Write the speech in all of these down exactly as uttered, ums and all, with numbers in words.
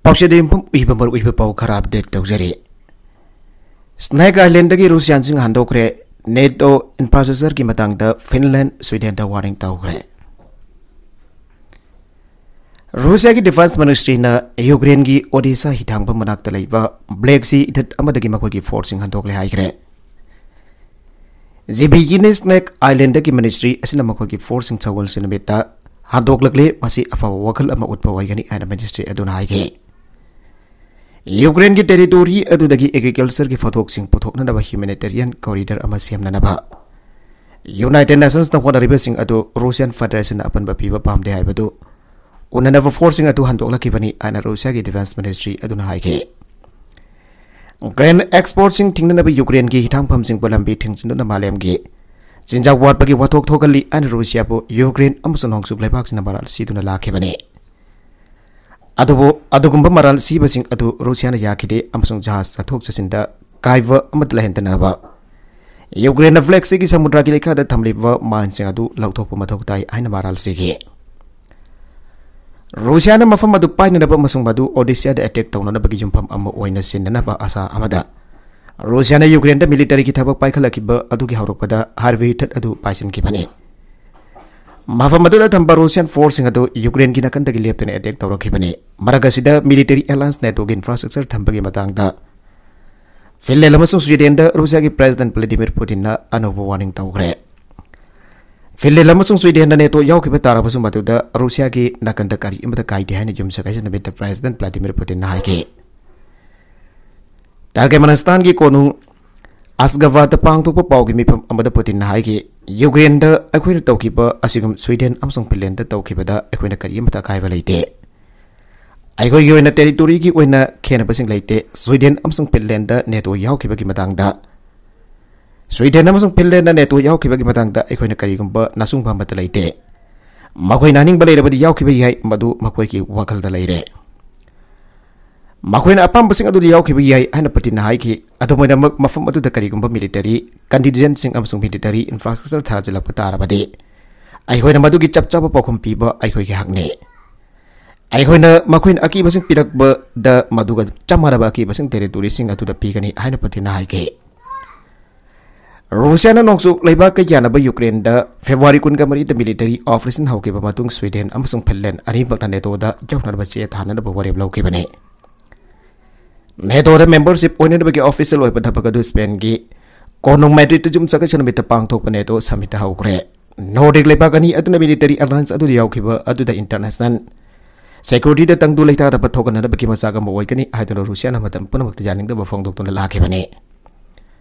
ꯄꯥꯎꯆꯦꯗ ꯌꯨꯝꯐꯝ ꯑꯣꯏꯕ ꯃꯔꯨꯑꯣꯏꯕ ꯄꯥꯎ ꯈꯔ ꯑꯞꯗꯦꯠ ꯇꯧꯖꯔꯤ꯫ ꯁ꯭ꯅꯦꯛ ꯑꯥꯏꯂꯦꯟꯗꯒꯤ ꯔꯨꯁꯤꯌꯥꯟꯁꯤꯡ ꯍꯟꯗꯣꯛꯈ꯭ꯔꯦ꯫ ꯅꯦꯇꯣ ꯏꯟꯐ꯭ꯔꯥꯁ꯭ꯇ꯭ꯔꯛꯆꯔꯒꯤ ꯃꯇꯥꯡꯗ ꯐꯤꯟꯂꯦꯟ, ꯁ꯭ꯋꯤꯗꯦꯟꯗ ꯋꯥꯔꯅꯤꯡ ꯇꯧꯈ꯭ꯔꯦ꯫ ꯔꯨꯁꯤꯌꯥꯒꯤ ꯗꯤꯐꯦꯟꯁ ꯃꯤꯅꯤꯁꯇ꯭ꯔꯤꯅ ꯌꯨꯀ꯭ꯔꯦꯟꯒꯤ ꯑꯣꯗꯦꯁꯥ ꯍꯤꯊꯥꯡꯐꯝ ꯃꯅꯥꯛꯇ ꯂꯩꯕ ꯕ꯭ꯂꯦꯛ ꯁꯤ ꯏꯊꯠ ꯑꯃꯗꯒꯤ ꯃꯈꯣꯏꯒꯤ ꯐꯣꯔꯁꯁꯤꯡ ꯍꯟꯗꯣꯛꯂꯦ ꯍꯥꯏꯈ꯭ꯔꯦ꯫ ꯖꯤꯕꯤꯒꯤꯅꯤ ꯁ꯭ꯅꯦꯛ ꯑꯥꯏꯂꯦꯟꯗꯒꯤ ꯃꯤꯅꯤꯁꯇ꯭ꯔꯤ ꯑꯁꯤꯅ ꯃꯈꯣꯏꯒꯤ ꯐꯣꯔꯁꯁꯤꯡ ꯁꯒꯣꯜꯁꯦꯟ ꯅꯨꯃꯤꯠꯇ ꯍꯟꯗꯣꯛꯂꯛꯂꯦ, ꯃꯁꯤ ꯑꯐꯕ ꯋꯥꯈꯜ ꯑꯃ ꯎꯠꯄ ꯑꯣꯏꯒꯅꯤ ꯍꯥꯏꯅ ꯃꯤꯅꯤꯁꯇ꯭ꯔꯤ ꯑꯗꯨꯅ ꯍꯥꯏꯈꯤ꯫ ꯌꯨꯀ꯭ꯔꯦꯟꯒꯤ ꯇꯦꯔꯤꯇꯣꯔꯤ ꯑꯗꯨꯗꯒꯤ ꯑꯦꯒ꯭ꯔꯤꯀꯜꯆꯔꯒꯤ ꯄꯣꯠꯊꯣꯛꯁꯤꯡ ꯄꯨꯊꯣꯛꯅꯅꯕ ꯍ꯭ꯌꯨꯃꯦꯅꯤꯇꯦꯔꯤꯌꯟ ꯀꯣꯔꯤꯗꯔ ꯑꯃ ꯁꯦꯝꯅꯅꯕ ꯌꯨꯅꯥꯏꯇꯦꯗ ꯅꯦꯁꯟꯁꯅ ꯍꯣꯠꯅꯔꯤꯕꯁꯤꯡ ꯑꯗꯨ ꯔꯨꯁꯤꯌꯥꯟ ꯐꯦꯗꯔꯦꯁꯟꯅ ꯑꯄꯟꯕ ꯄꯤꯕ ꯄꯥꯝꯗꯦ ꯍꯥꯏꯕꯗꯨ ꯎꯅꯅꯕ ꯐꯣꯔꯁꯁꯤꯡ ꯑꯗꯨ ꯍꯟꯗꯣꯛꯂꯛꯈꯤꯕꯅꯤ ꯍꯥꯏꯅ ꯔꯨꯁꯤꯌꯥꯒꯤ ꯗꯤꯐꯦꯟꯁ ꯃꯤꯅꯤꯁꯇ꯭ꯔꯤ ꯑꯗꯨꯅ ꯍꯥꯏꯈꯤ꯫ ꯒ꯭ꯔꯦꯟ ꯑꯦꯛꯁꯄꯣꯔꯠꯁꯤꯡ ꯊꯤꯡꯅꯅꯕ ꯌꯨꯀ꯭ꯔꯦꯟꯒꯤ ꯍꯤꯊꯥꯡꯐꯝꯁꯤꯡꯕꯨ ꯂꯝꯕꯤ ꯊꯤꯡꯖꯤꯟꯗꯨꯅ ꯃꯥꯂꯦꯝꯒꯤ ꯆꯤꯟꯖꯥꯛ ꯋꯥꯠꯄꯒꯤ ꯋꯥꯊꯣꯛ ꯊꯣꯛꯍꯜꯂꯤ ꯍꯥꯏꯅ ꯔꯨꯁꯤꯌꯥꯕꯨ ꯌꯨꯀ꯭ꯔꯦꯟ ꯑꯃꯁꯨꯡ ꯅꯣꯡꯆꯨꯞ ꯂꯩꯕꯥꯛꯁꯤꯡꯅ ꯃꯔꯥꯜ ꯁꯤꯗꯨꯅ ꯂꯥꯛꯈꯤꯕꯅꯤ꯫ ꯑꯗꯨꯕꯨ ꯑꯗꯨꯒꯨꯝꯕ ꯃꯔꯥꯜ ꯁꯤꯕꯁꯤꯡ ꯑꯗꯨ ꯔꯨꯁꯤꯌꯥꯅ ꯌꯥꯈꯤꯗꯦ ꯑꯃꯁꯨꯡ ꯖꯍꯥꯖ ꯆꯠꯊꯣꯛ ꯆꯠꯁꯤꯟꯗ ꯀꯥꯏꯕ ꯑꯃꯠꯇ ꯂꯩꯍꯟꯗꯅꯕ ꯌꯨꯀ꯭ꯔꯦꯟꯅ ꯕ꯭ꯂꯦꯛ ꯁꯤꯒꯤ ꯁꯃꯨꯗ꯭ꯔꯒꯤ ꯂꯩꯈꯥꯗ ꯊꯝꯂꯤꯕ ꯃꯥꯏꯟꯁꯤꯡ ꯑꯗꯨ ꯂꯧꯊꯣꯛꯄ ꯃꯊꯧ ꯇꯥꯏ ꯍꯥꯏꯅ ꯃꯔꯥꯜ ꯁꯤꯈꯤ꯫ ꯔꯨꯁꯤꯌꯥꯅ ꯃꯐꯝ ꯑꯗꯨ ꯄꯥꯏꯅꯅꯕ ꯑꯃꯁꯨꯡ ꯃꯗꯨ ꯑꯣꯗꯦꯁꯥꯗ ꯑꯦꯇꯦꯛ ꯇꯧꯅꯅꯕꯒꯤ ꯌꯨꯝꯐꯝ ꯑꯃ ꯑꯣꯏꯅ ꯁꯤꯟꯅꯅꯕ ꯑꯥꯁꯥ ꯑꯃꯗ ꯔꯨꯁꯤꯌꯥꯅ ꯌꯨꯀ꯭ꯔꯦꯟꯗ ꯃꯤꯂꯤꯇꯔꯤꯒꯤ ꯊꯕꯛ ꯄꯥꯏꯈꯠꯂꯛꯈꯤꯕ ꯑꯗꯨꯒꯤ ꯍꯧꯔꯛꯄꯗ ꯍꯥꯔꯚꯦ ꯏꯊꯠ ꯑꯗꯨ ꯄꯥꯏꯁꯤꯟꯈꯤꯕꯅꯤ꯫ ꯃꯐꯝ ꯑꯗꯨꯗ ꯊꯝꯕ ꯔꯨꯁꯤꯌꯥꯟ ꯐꯣꯔꯁꯁꯤꯡ ꯑꯗꯨ ꯌꯨꯀ꯭ꯔꯦꯟꯒꯤ ꯅꯥꯀꯟꯗꯒꯤ ꯂꯦꯞꯇꯅ ꯑꯦꯇꯦꯛ ꯇꯧꯔꯛꯈꯤꯕꯅꯤ꯫ ꯃꯔꯛ ꯑꯁꯤꯗ ꯃꯤꯂꯤꯇꯔꯤ ꯑꯦꯂꯥꯌꯟꯁ ꯅꯦꯇꯣꯒꯤ ꯏꯟꯐ꯭ꯔꯥꯁ꯭ꯇ꯭ꯔꯛꯆꯔ ꯊꯝꯕꯒꯤ ꯃꯇꯥꯡꯗ ꯐꯤꯟꯂꯦꯟ ꯑꯃꯁꯨꯡ ꯁ꯭ꯋꯤꯗꯦꯟꯗ ꯔꯨꯁꯤꯌꯥꯒꯤ ꯄ꯭ꯔꯦꯁꯤꯗꯦꯟꯠ ꯚ꯭ꯂꯥꯗꯤꯃꯤꯔ ꯄꯨꯇꯤꯟꯅ ꯑꯅꯧꯕ ꯋꯥꯔꯅꯤꯡ ꯇꯧꯈ꯭ꯔꯦ꯫ ꯐꯤꯟꯂꯦꯟ ꯑꯃꯁꯨꯡ ꯁ꯭ꯋꯤꯗꯦꯟꯗ ꯅꯦꯇꯣ ꯌꯥꯎꯈꯤꯕ ꯇꯥꯔꯕꯁꯨ ꯃꯗꯨꯗ ꯔꯨꯁꯤꯌꯥꯒꯤ ꯅꯥꯀꯟꯗ ꯀꯔꯤ ꯑꯃꯠꯇ ꯀꯥꯏꯗꯦ ꯍꯥꯏꯅ ꯌꯨꯝꯁꯀꯩꯁ ꯅꯨꯃꯤꯠꯇ ꯄ꯭ꯔꯦꯁꯤꯗꯦꯟꯠ ꯚ꯭ꯂꯥꯗꯤꯃꯤꯔ ꯄꯨꯇꯤꯟꯅ ꯍꯥꯏꯈꯤ꯫ ꯇꯔꯀꯃꯦꯅꯤꯁꯇꯥꯟꯒꯤ ꯀꯣꯅꯨꯡ ꯑꯁꯒꯕꯥꯗꯇ ꯄꯥꯡꯊꯣꯛꯄ ꯄꯥꯎꯒꯤ ꯃꯤꯐꯝ ꯑꯃꯗ ꯄꯨꯇꯤꯟꯅ ꯍꯥꯏꯈꯤ, "ꯌꯨꯀ꯭ꯔꯦꯟꯗ ꯑꯩꯈꯣꯏꯅ ꯇꯧꯈꯤꯕ ꯑꯁꯤꯒꯨꯝ ꯁ꯭ꯋꯤꯗꯦꯟ ꯑꯃꯁꯨꯡ ꯐꯤꯟꯂꯦꯟꯗ ꯇꯧꯈꯤꯕꯗ ꯑꯩꯈꯣꯏꯅ ꯀꯔꯤꯃꯠꯇ ꯑꯀꯥꯏꯕ ꯂꯩꯇꯦ꯫ ꯑꯩꯈꯣꯏꯒꯤ ꯑꯣꯏꯅ ꯇꯦꯔꯤꯇꯣꯔꯤꯒꯤ ꯑꯣꯏꯅ ꯈꯦꯟꯅꯕꯁꯤꯡ ꯂꯩꯇꯦ꯫ ꯁ꯭ꯋꯤꯗꯦꯟ ꯑꯃꯁꯨꯡ ꯐꯤꯟꯂꯦꯟꯗ ꯅꯦꯇꯣ ꯌꯥꯎꯈꯤꯕꯒꯤ ꯃꯇꯥꯡꯗ, ꯁ꯭ꯋꯤꯗꯦꯟ ꯑꯃꯁꯨꯡ ꯐꯤꯟꯂꯦꯟꯗ ꯅꯦꯇꯣ ꯌꯥꯎꯈꯤꯕꯒꯤ ꯃꯇꯥꯡꯗ ꯑꯩꯈꯣꯏꯅ ꯀꯔꯤꯒꯨꯝꯕ ꯅꯁꯨꯡꯕ ꯑꯃꯠꯇ ꯂꯩꯇꯦ꯫ ꯃꯈꯣꯏꯅ ꯑꯅꯤꯡꯕ ꯂꯩꯔꯕꯗꯤ ꯌꯥꯎꯈꯤꯕ ꯌꯥꯏ, ꯃꯗꯨ ꯃꯈꯣꯏꯒꯤ ꯋꯥꯈꯜꯗ ꯂꯩꯔꯦ꯫ ꯃꯈꯣꯏꯅ ꯑꯄꯥꯝꯕꯁꯤꯡ ꯑꯗꯨꯗ ꯌꯥꯎꯈꯤꯕ ꯌꯥꯏ" ꯍꯥꯏꯅ ꯄꯨꯇꯤꯟꯅ ꯍꯥꯏꯈꯤ꯫ ꯑꯗꯨꯝ ꯑꯣꯏꯅꯃꯛ, ꯃꯐꯝ ꯑꯗꯨꯗ ꯀꯔꯤꯒꯨꯝꯕ ꯃꯤꯂꯤꯇꯔꯤ ꯀꯟꯇꯤꯟꯖꯦꯟꯠꯁꯤꯡ ꯑꯃꯁꯨꯡ ꯃꯤꯂꯤꯇꯔꯤ ꯏꯟꯐ꯭ꯔꯥꯁ꯭ꯇ꯭ꯔꯛꯆꯔ ꯊꯥꯖꯤꯜꯂꯛꯄ ꯇꯥꯔꯕꯗꯤ, ꯑꯩꯈꯣꯏꯅ ꯃꯗꯨꯒꯤ ꯆꯞ ꯆꯥꯕ ꯄꯥꯎꯈꯨꯝ ꯄꯤꯕ ꯑꯩꯈꯣꯏꯒꯤ ꯍꯛꯅꯤ꯫ ꯑꯩꯈꯣꯏꯅ ꯃꯈꯣꯏꯅ ꯑꯀꯤꯕꯁꯤꯡ ꯄꯤꯔꯛꯄꯗ ꯃꯗꯨꯒ ꯆꯞ ꯃꯥꯟꯅꯕ ꯑꯀꯤꯕꯁꯤꯡ ꯇꯦꯔꯤꯇꯣꯔꯤꯁꯤꯡ ꯑꯗꯨꯗ ꯄꯤꯒꯅꯤ ꯍꯥꯏꯅ ꯄꯨꯇꯤꯟꯅ ꯍꯥꯏꯈꯤ꯫ ꯔꯨꯁꯤꯌꯥꯅ ꯅꯣꯡꯆꯨꯞ ꯂꯩꯕꯥꯛꯀ ꯌꯥꯅꯕ ꯌꯨꯀ꯭ꯔꯦꯟꯗ ꯐꯦꯕ꯭ꯔꯨꯋꯥꯔꯤ ꯀꯨꯟꯒ ꯃꯔꯤꯗ ꯃꯤꯂꯤꯇꯔꯤ ꯑꯣꯄꯔꯦꯁꯟ ꯍꯧꯈꯤꯕ ꯃꯇꯨꯡ ꯁ꯭ꯋꯤꯗꯦꯟ ꯑꯃꯁꯨꯡ ꯐꯤꯟꯂꯦꯟ ꯑꯅꯤꯃꯛꯅ ꯅꯦꯇꯣꯗ ꯌꯧꯅꯅꯕ ꯆꯦ ꯊꯥꯅꯅꯕ ꯋꯥꯔꯦꯞ ꯂꯧꯈꯤꯕꯅꯤ꯫ ꯅꯦꯇꯣꯗ ꯃꯦꯝꯕꯔꯁꯤꯞ ꯑꯣꯏꯅꯅꯕꯒꯤ ꯑꯣꯐꯤꯁꯤꯌꯦꯜ ꯑꯣꯏꯕ ꯊꯕꯛ ꯑꯗꯨ ꯁ꯭ꯄꯦꯟꯒꯤ ꯀꯣꯅꯨꯡ ꯃꯦꯗ꯭ꯔꯤꯠꯇ ꯌꯨꯝꯁꯥꯀꯩꯁꯥ ꯅꯨꯃꯤꯠꯇ ꯄꯥꯡꯊꯣꯛꯄ ꯅꯦꯇꯣ ꯁꯃꯤꯠꯇ ꯍꯧꯈ꯭ꯔꯦ꯫ ꯅꯣꯔꯗꯤꯛ ꯂꯩꯕꯥꯛ ꯑꯅꯤ ꯑꯗꯨꯅ ꯃꯤꯂꯤꯇꯔꯤ ꯑꯦꯂꯥꯌꯟꯁ ꯑꯗꯨꯗ ꯌꯥꯎꯈꯤꯕ ꯑꯗꯨꯗ ꯏꯟꯇꯔꯅꯦꯁꯅꯦꯜ ꯁꯦꯀ꯭ꯌꯨꯔꯤꯇꯤꯗ ꯇꯪꯗꯨ ꯂꯩꯇꯥꯗꯕ ꯊꯣꯛꯍꯟꯅꯅꯕꯒꯤ ꯃꯆꯥꯛ ꯑꯃ ꯑꯣꯏꯒꯅꯤ ꯍꯥꯏꯗꯨꯅ ꯔꯨꯁꯤꯌꯥꯅ ꯃꯇꯝ ꯄꯨꯝꯅꯃꯛꯇ ꯌꯥꯅꯤꯡꯗꯕ ꯐꯣꯡꯗꯣꯛꯇꯨꯅ ꯂꯥꯛꯈꯤꯕꯅꯤ꯫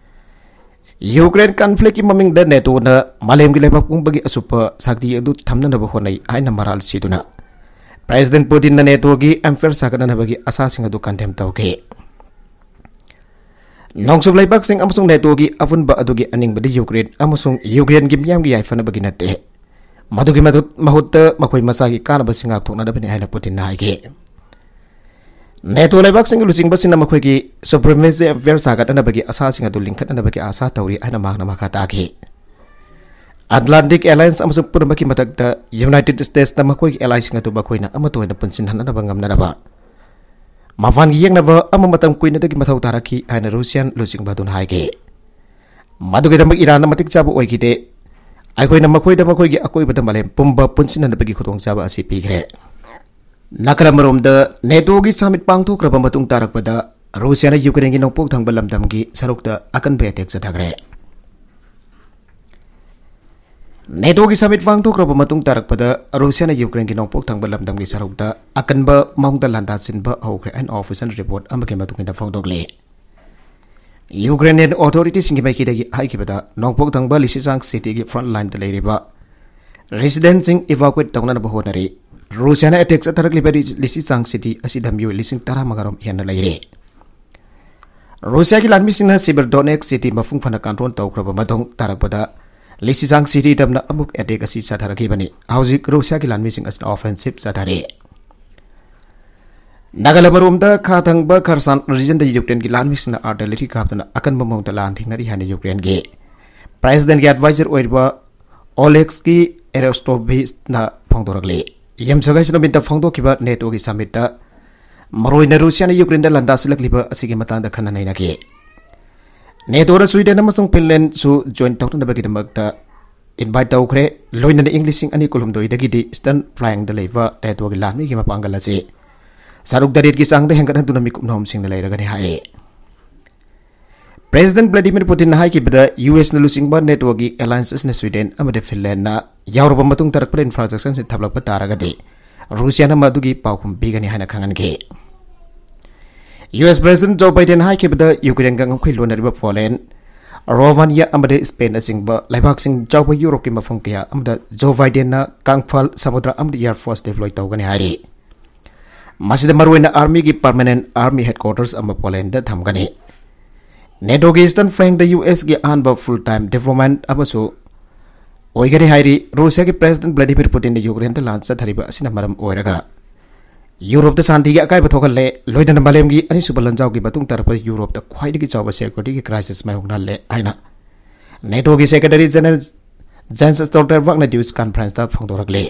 ꯌꯨꯀ꯭ꯔꯦꯟ ꯀꯟꯐ꯭ꯂꯤꯛꯀꯤ ꯃꯃꯤꯡꯗ ꯅꯦꯇꯣꯅ ꯃꯥꯂꯦꯝꯒꯤ ꯂꯩꯕꯥꯛ ꯄꯨꯝꯕꯒꯤ ꯑꯆꯨꯞꯄ ꯁꯛꯇꯤ ꯑꯗꯨ ꯊꯝꯅꯅꯕ ꯍꯣꯠꯅꯩ ꯍꯥꯏꯅ ꯃꯔꯥꯜ ꯁꯤꯗꯨꯅ ꯄ꯭ꯔꯦꯁꯤꯗꯦꯟꯠ ꯄꯨꯇꯤꯟꯅ ꯅꯦꯇꯣꯒꯤ ꯑꯦꯝꯐꯤꯌꯔ ꯁꯥꯒꯠꯅꯅꯕꯒꯤ ꯑꯁꯥꯁꯤꯡ ꯑꯗꯨ ꯀꯟꯗꯦꯝ ꯇꯧꯈꯤ꯫ ꯅꯣꯡꯆꯨꯞ ꯂꯩꯕꯥꯛꯁꯤꯡ ꯑꯃꯁꯨꯡ ꯅꯦꯇꯣꯒꯤ ꯑꯄꯨꯟꯕ ꯑꯗꯨꯒꯤ ꯑꯅꯤꯡꯕꯗꯤ ꯌꯨꯀ꯭ꯔꯦꯟ ꯑꯃꯁꯨꯡ ꯌꯨꯀ꯭ꯔꯦꯟꯒꯤ ꯃꯤꯌꯥꯝꯒꯤ ꯌꯥꯏꯐꯅꯕꯒꯤ ꯅꯠꯇꯦ, ꯃꯗꯨꯒꯤ ꯃꯗꯨ-, ꯃꯍꯨꯠꯇ ꯃꯈꯣꯏ ꯃꯁꯥꯒꯤ ꯀꯥꯟꯅꯕꯁꯤꯡ ꯉꯥꯛꯊꯣꯛꯅꯅꯕꯅꯤ ꯍꯥꯏꯅ ꯄꯨꯇꯤꯟꯅ ꯍꯥꯏꯈꯤ꯫ ꯅꯦꯇꯣ ꯂꯩꯕꯥꯛꯁꯤꯡꯒꯤ ꯂꯨꯆꯤꯡꯕꯁꯤꯡꯅ ꯃꯈꯣꯏꯒꯤ ꯁꯨꯄ꯭ꯔꯤꯃꯦꯁꯤ ꯑꯦꯝꯐꯤꯌꯔ ꯁꯥꯒꯠꯅꯅꯕꯒꯤ ꯑꯁꯥꯁꯤꯡ ꯑꯗꯨ ꯂꯤꯡꯈꯠꯅꯅꯕꯒꯤ ꯑꯥꯁꯥ ꯇꯧꯔꯤ ꯍꯥꯏꯅ ꯃꯍꯥꯛꯅ ꯃꯈꯥ ꯇꯥꯈꯤ꯫ ꯑꯦꯠꯂꯥꯟꯇꯤꯛ ꯑꯦꯂꯥꯌꯟꯁ ꯑꯃꯁꯨꯡ ꯄꯨꯝꯅꯃꯛꯀꯤ ꯃꯊꯛꯇ ꯌꯨꯅꯥꯏꯇꯦꯗ ꯁ꯭ꯇꯦꯠꯁꯅ ꯃꯈꯣꯏꯒꯤ ꯑꯦꯂꯥꯏꯁꯤꯡ ꯑꯗꯨ ꯃꯈꯣꯏꯅ ꯑꯃꯠꯇ ꯑꯣꯏꯅ ꯄꯨꯟꯁꯤꯟꯍꯟꯅꯕ ꯉꯝꯅꯅꯕ ꯃꯄꯥꯟꯒꯤ ꯌꯦꯛꯅꯕ ꯑꯃ ꯃꯇꯝ ꯀꯨꯏꯅꯗꯒꯤ ꯃꯊꯧ ꯇꯥꯔꯛꯈꯤ ꯍꯥꯏꯅ ꯔꯨꯁꯤꯌꯥꯟ ꯂꯨꯆꯤꯡꯕ ꯑꯗꯨꯅ ꯍꯥꯏꯈꯤ꯫ ꯃꯗꯨꯒꯤꯗꯃꯛ ꯏꯔꯥꯟꯅ ꯃꯇꯤꯛ ꯆꯥꯕ ꯑꯣꯏꯈꯤꯗꯦ꯫ ꯑꯩꯈꯣꯏꯅ ꯃꯈꯣꯏꯗ ꯃꯈꯣꯏꯒꯤ ꯑꯀꯣꯏꯕꯗ ꯃꯥꯂꯦꯝ ꯄꯨꯝꯕ ꯄꯨꯟꯁꯤꯟꯅꯅꯕꯒꯤ ꯈꯨꯗꯣꯡꯆꯥꯕ ꯑꯁꯤ ꯄꯤꯈ꯭ꯔꯦ꯫ ꯅꯥꯀꯜ ꯑꯃꯔꯣꯝꯗ ꯅꯦꯇꯣꯒꯤ ꯁꯃꯤꯠ ꯄꯥꯡꯊꯣꯛꯈ꯭ꯔꯕ ꯃꯇꯨꯡ ꯇꯥꯔꯛꯄꯗ ꯔꯨꯁꯤꯌꯥꯅ ꯌꯨꯀ꯭ꯔꯦꯟꯒꯤ ꯅꯣꯡꯄꯣꯛ ꯊꯪꯕ ꯂꯝꯗꯝꯒꯤ ꯁꯔꯨꯛꯇ ꯑꯀꯟꯕ ꯑꯦꯇꯦꯛ ꯆꯠꯊꯈ꯭ꯔꯦ꯫ ꯅꯦꯇꯣꯒꯤ ꯁꯃꯤꯠ ꯄꯥꯡꯊꯣꯛꯈ꯭ꯔꯕ ꯃꯇꯨꯡ ꯇꯥꯔꯛꯄꯗ ꯔꯨꯁꯤꯌꯥꯅ ꯌꯨꯀ꯭ꯔꯦꯟꯒꯤ ꯅꯣꯡꯄꯣꯛ ꯊꯪꯕ ꯂꯝꯗꯝꯒꯤ ꯁꯔꯨꯛꯇ ꯑꯀꯟꯕ ꯃꯑꯣꯡꯗ ꯂꯥꯟꯗꯥꯁꯤꯟꯕ ꯍꯧꯈ꯭ꯔꯦ ꯍꯥꯏꯅ ꯑꯣꯐꯤꯁꯤꯌꯦꯜ ꯔꯤꯄꯣꯔꯠ ꯑꯃꯒꯤ ꯃꯇꯨꯡ ꯏꯟꯅ ꯐꯣꯡꯗꯣꯛꯂꯤ꯫ ꯌꯨꯀ꯭ꯔꯦꯅꯤꯌꯟ ꯑꯣꯊꯣꯔꯤꯇꯤꯁꯤꯡꯒꯤ ꯃꯥꯏꯀꯩꯗꯒꯤ ꯍꯥꯏꯈꯤꯕꯗ, ꯅꯣꯡꯄꯣꯛ ꯊꯪꯕ ꯂꯤꯁꯤꯆꯥꯡ ꯁꯤꯇꯤꯒꯤ ꯐ꯭ꯔꯟꯠ ꯂꯥꯏꯟꯗ ꯂꯩꯔꯤꯕ ꯔꯦꯁꯤꯗꯦꯟꯠꯁꯤꯡ ꯏꯚꯥꯀꯨꯋꯦꯠ ꯇꯧꯅꯅꯕ ꯍꯣꯠꯅꯔꯤ꯫ ꯔꯨꯁꯤꯌꯥꯅ ꯑꯦꯇꯦꯛ ꯆꯠꯊꯔꯛꯂꯤꯕ ꯔꯤ-, ꯂꯤꯁꯤꯆꯥꯡ ꯁꯤꯇꯤ ꯑꯁꯤꯗ ꯃꯤꯑꯣꯏ ꯂꯤꯁꯤꯡ ꯇꯔꯥꯃꯉꯥ ꯔꯣꯝ ꯍꯦꯟꯅ ꯂꯩꯔꯦ꯫ ꯔꯨꯁꯤꯌꯥꯒꯤ ꯂꯥꯟꯃꯤꯁꯤꯡꯅ ꯁꯤꯕꯤꯔꯗꯣꯅꯦꯠꯁ ꯁꯤꯇꯤ ꯃꯄꯨꯡ ꯐꯥꯅ ꯀꯟꯇ꯭ꯔꯣꯜ ꯇꯧꯈ꯭ꯔꯕ ꯃꯇꯨꯡ ꯇꯥꯔꯛꯄꯗ ꯂꯤꯁꯤꯆꯥꯡ ꯁꯤꯇꯤ ꯇꯝꯅ ꯑꯃꯨꯛ ꯑꯦꯇꯦꯛ ꯑꯁꯤ ꯆꯠꯊꯔꯛꯈꯤꯕꯅꯤ꯫ ꯍꯧꯖꯤꯛ ꯔꯨꯁꯤꯌꯥꯒꯤ ꯂꯥꯟꯃꯤꯁꯤꯡ ꯑꯁꯤꯅ ꯑꯣꯐꯦꯟꯁꯤꯞ ꯆꯠꯊꯔꯤ꯫ ꯅꯥꯒꯥꯂꯦꯟ ꯑꯃꯔꯣꯝꯗ ꯈꯥ ꯊꯪꯕ ꯈꯔꯁꯥꯟ ꯔꯤꯖꯟꯗ ꯌꯨꯀ꯭ꯔꯦꯟꯒꯤ ꯂꯥꯟꯃꯤꯁꯤꯡꯅ ꯑꯥꯔꯇꯤꯂꯔꯤ ꯀꯥꯞꯇꯨꯅ ꯑꯀꯟꯕ ꯃꯑꯣꯡꯗ ꯂꯥꯟ ꯊꯦꯡꯅꯔꯤ ꯍꯥꯏꯅ ꯌꯨꯀ꯭ꯔꯦꯟꯒꯤ ꯄ꯭ꯔꯦꯁꯤꯗꯦꯟꯠꯀꯤ ꯑꯦꯗꯚꯥꯏꯖꯔ ꯑꯣꯏꯔꯤꯕ ꯑꯣꯂꯦꯛꯁꯀꯤ ꯑꯦꯔꯣꯁꯇꯣꯚꯤꯁꯅ ꯐꯣꯡꯗꯣꯔꯛꯂꯤ꯫ ꯌꯥꯝꯁꯒꯥꯏꯁꯤ ꯅꯨꯃꯤꯠꯇ ꯐꯣꯡꯗꯣꯛꯈꯤꯕ NATOꯒꯤ summitꯇ ꯃꯔꯨꯑꯣꯏꯅ ꯔꯨꯁꯤꯌꯥꯅ ꯌꯨꯀ꯭ꯔꯦꯟꯗ ꯂꯥꯟꯗꯥꯁꯤꯜꯂꯛꯂꯤꯕ ꯑꯁꯤꯒꯤ ꯃꯇꯥꯡꯗ ꯈꯟꯅ ꯅꯩꯅꯈꯤ꯫ NATOꯅ ꯁ꯭ꯋꯤꯗꯦꯟ ꯑꯃꯁꯨꯡ ꯐꯤꯟꯂꯦꯟꯁꯨ join ꯇꯧꯅꯕꯒꯤꯗꯃꯛꯇ invite ꯇꯧꯈ꯭ꯔꯦ꯫ ꯂꯣꯏꯅꯅ ꯏꯪ ꯂꯤꯁꯤꯡ ꯑꯅꯤ ꯀꯨꯟꯍꯨꯝꯗꯣꯏꯗꯒꯤꯗꯤ Eastern Flankꯗ ꯂꯩꯕ NATOꯒꯤ ꯂꯥꯟꯃꯤꯒꯤ ꯃꯄꯥꯡꯒꯜ ꯑꯁꯤ ꯁꯔꯨꯛ ꯇꯔꯦꯠꯀꯤ ꯆꯥꯡꯗ ꯍꯦꯟꯒꯠꯍꯟꯗꯨꯅ ꯃꯤꯀꯨꯞ ꯅꯣꯝꯁꯤꯡꯅ ꯂꯩꯔꯒꯅꯤ ꯍꯥꯏꯔꯤ꯫ President Vladimir Putinꯅ ꯍꯥꯏꯈꯤꯕꯗ, USꯅ ꯂꯨꯆꯤꯡꯕ NATOꯒꯤ alliance ꯑꯁꯤꯅ ꯁ꯭ꯋꯤꯗꯦꯟ ꯑꯃꯗꯤ ꯐꯤꯟꯂꯦꯟꯗꯅ ꯌꯥꯎꯔꯕ ꯃꯇꯨꯡ ꯇꯥꯔꯛꯄꯗ infrastructureꯁꯤꯡ ꯊꯝꯂꯛꯄ ꯇꯥꯔꯒꯗꯤ ꯔꯨꯁꯤꯌꯥꯅ ꯃꯗꯨꯒꯤ ꯄꯥꯎꯈꯨꯝ ꯄꯤꯒꯅꯤ ꯍꯥꯏꯅ ꯈꯪꯍꯟꯈꯤ꯫ US President Joe Biden ꯍꯥꯏꯈꯤꯕꯗ, ꯌꯨꯀ꯭ꯔꯦꯟꯒ ꯉꯝꯈꯩ ꯂꯣꯟꯅꯔꯤꯕ ꯄꯣꯂꯦꯟ, ꯔꯣꯃꯥꯅꯤꯌꯥ ꯑꯃꯗꯤ ꯁ꯭ꯄꯦꯟꯅꯆꯤꯡꯕ ꯂꯩꯕꯥꯛꯁꯤꯡ ꯌꯥꯎꯕ ꯌꯨꯔꯣꯞꯀꯤ ꯃꯐꯝ ꯀꯌꯥ ꯑꯃꯗ ꯖꯣ ꯕꯥꯏꯗꯦꯟꯅ ꯀꯥꯡꯐꯥꯜ, ꯁꯃꯨꯗ꯭ꯔ ꯑꯃꯗꯤ air force deploy ꯇꯧꯒꯅꯤ ꯍꯥꯏꯔꯤ꯫ ꯃꯁꯤꯗ ꯃꯔꯨꯑꯣꯏꯅ armyꯒꯤ permanent army headquarters ꯑꯃ ꯄꯣꯂꯦꯟꯗ ꯊꯝꯒꯅꯤ꯫ NATOꯒꯤ Eastern Flankꯇ USꯀꯤ ꯑꯍꯥꯟꯕ full time deployment ꯑꯃꯁꯨ ꯑꯣꯏꯒꯅꯤ ꯍꯥꯏꯔꯤ꯫ ꯔꯨꯁꯤꯌꯥꯒꯤ President Vladimir Putinꯅ ꯌꯨꯀ꯭ꯔꯦꯟꯗ ꯂꯥꯟ ꯆꯠꯊꯔꯤꯕ ꯑꯁꯤꯅ ꯃꯔꯝ ꯑꯣꯏꯔꯒ ꯌꯨꯔꯣꯞꯇ ꯁꯥꯟꯇꯤꯒꯤ ꯑꯀꯥꯏꯕ ꯊꯣꯛꯍꯜꯂꯦ, ꯂꯣꯏꯅꯅ ꯃꯥꯂꯦꯝꯒꯤ ꯑꯅꯤꯁꯨꯕ ꯂꯥꯟꯖꯥꯎꯒꯤ ꯃꯇꯨꯡ ꯇꯥꯔꯛꯄ ꯌꯨꯔꯣꯞꯇ ꯈ꯭ꯋꯥꯏꯗꯒꯤ ꯆꯥꯎꯕ security crisis ꯃꯥꯌꯣꯛꯅꯍꯜꯂꯦ ꯍꯥꯏꯅ NATOꯒꯤ Secretary General Jens Stoltenbergꯅ news conferenceꯇ ꯐꯣꯡꯗꯣꯔꯛꯂꯤ꯫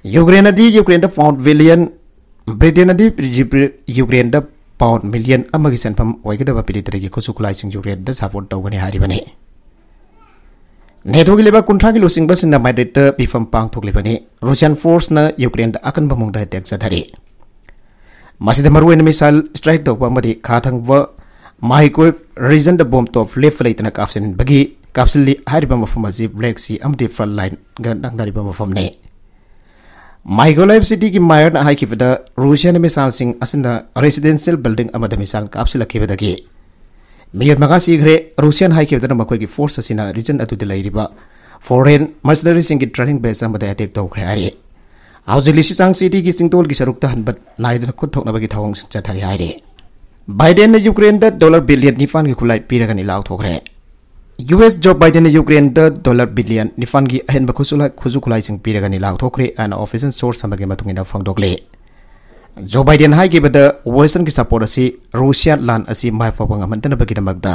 ꯌꯨꯀ꯭ꯔꯦꯟꯅꯗꯤ ꯌꯨꯀ꯭ꯔꯦꯟꯗ pound billion, ꯕ꯭ꯔꯤꯇꯦꯟꯅꯗꯤ ꯌꯨꯀ꯭ꯔꯦꯟꯗ pound million ꯑꯃꯒꯤ ꯁꯦꯟꯐꯝ ꯑꯣꯏꯒꯗꯕ militaryꯒꯤ ꯈꯨꯠꯁꯨ ꯈꯨꯠꯂꯥꯏꯁꯤꯡ ꯌꯨꯀ꯭ꯔꯦꯟꯗ support ꯇꯧꯒꯅꯤ ꯍꯥꯏꯔꯤꯕꯅꯤ꯫ NATOꯒꯤ ꯂꯩꯕꯥꯛ ꯀꯨꯟꯊ꯭ꯔꯥꯒꯤ ꯂꯨꯆꯤꯡꯕꯁꯤꯡꯅ ꯃꯥꯗ꯭ꯔꯤꯗꯇ ꯃꯤꯐꯝ ꯄꯥꯡꯊꯣꯛꯂꯤꯕꯅꯤ꯫ Russian forceꯅ ꯌꯨꯀ꯭ꯔꯦꯟꯗ ꯑꯀꯟꯕ ꯃꯑꯣꯡꯗ attack ꯆꯠꯊꯔꯤ꯫ ꯃꯁꯤꯗ ꯃꯔꯨꯑꯣꯏꯅ missile strike ꯇꯧꯕ ꯑꯃꯗꯤ ꯈꯥ ꯊꯪꯕ Mykolaiv regionꯗ bomb top ꯂꯦꯞꯄ ꯂꯩꯇꯅ ꯀꯥꯞꯁꯤꯟꯕꯒꯤ, ꯀꯥꯞꯁꯤꯜꯂꯤ꯫ ꯍꯥꯏꯔꯤꯕ ꯃꯐꯝ ꯑꯁꯤ Black Sea ꯑꯃꯗꯤ front lineꯒ ꯅꯛꯅꯔꯤꯕ ꯃꯐꯝꯅꯤ꯫ Mykolaiv cityꯒꯤ mayorꯅ ꯍꯥꯏꯈꯤꯕꯗ, ꯔꯨꯁꯤꯌꯥꯅ missileꯁꯤꯡ ꯑꯁꯤꯅ residential building ꯑꯃꯗ missile ꯀꯥꯞꯁꯤꯜꯂꯛꯈꯤꯕꯗꯒꯤ ꯃꯤꯑꯣꯏ ꯃꯉꯥ ꯁꯤꯈ꯭ꯔꯦ꯫ ꯔꯨꯁꯤꯌꯥꯅ ꯍꯥꯏꯈꯤꯕꯗꯅ ꯃꯈꯣꯏꯒꯤ force ꯑꯁꯤꯅ region ꯑꯗꯨꯗ ꯂꯩꯔꯤꯕ foreign mercenaryꯁꯤꯡꯒꯤ training base ꯑꯃꯗ attack ꯇꯧꯈ꯭ꯔꯦ ꯍꯥꯏꯔꯤ꯫ ꯍꯧꯖꯤꯛ ꯂꯤꯁꯤꯆꯥꯡ cityꯒꯤ ꯆꯤꯡꯗꯣꯜꯒꯤ ꯁꯔꯨꯛꯇ ꯍꯟꯕ ꯅꯥꯏꯗꯅ ꯈꯨꯠ ꯊꯣꯛꯅꯕꯒꯤ ꯊꯧꯑꯣꯡꯁꯤꯡ ꯆꯠꯊꯔꯤ ꯍꯥꯏꯔꯤ꯫ ꯕꯥꯏꯗꯦꯟꯅ ꯌꯨꯀ꯭ꯔꯦꯟꯗ dollar billion ꯅꯤꯄꯥꯟꯒꯤ ꯈꯨꯠꯂꯥꯏ ꯄꯤꯔꯒꯅꯤ ꯂꯥꯎꯊꯣꯛꯈ꯭ꯔꯦ꯫ US Joe Bidenꯅ ꯌꯨꯀ꯭ꯔꯦꯟꯗ dollar billion ꯅꯤꯄꯥꯟꯒꯤ ꯑꯍꯦꯟꯕ ꯈꯨꯠꯁꯨꯂꯥꯏ-, ꯈꯨꯠꯁꯨ ꯈꯨꯠꯂꯥꯏꯁꯤꯡ ꯄꯤꯔꯒꯅꯤ ꯂꯥꯎꯊꯣꯛꯈ꯭ꯔꯦ ꯍꯥꯏꯅ official source ꯑꯃꯒꯤ ꯃꯇꯨꯡ ꯏꯟꯅ ꯐꯣꯡꯗꯣꯛꯂꯤ꯫ ꯖꯣ ꯕꯥꯏꯗꯦꯟ ꯍꯥꯏꯈꯤꯕꯗ, Westernꯒꯤ support ꯑꯁꯤ ꯔꯨꯁꯤꯌꯥ ꯂꯥꯟ ꯑꯁꯤ ꯃꯥꯏ ꯄꯥꯛꯄ ꯉꯝꯍꯟꯗꯅꯕꯒꯤꯗꯃꯛꯇ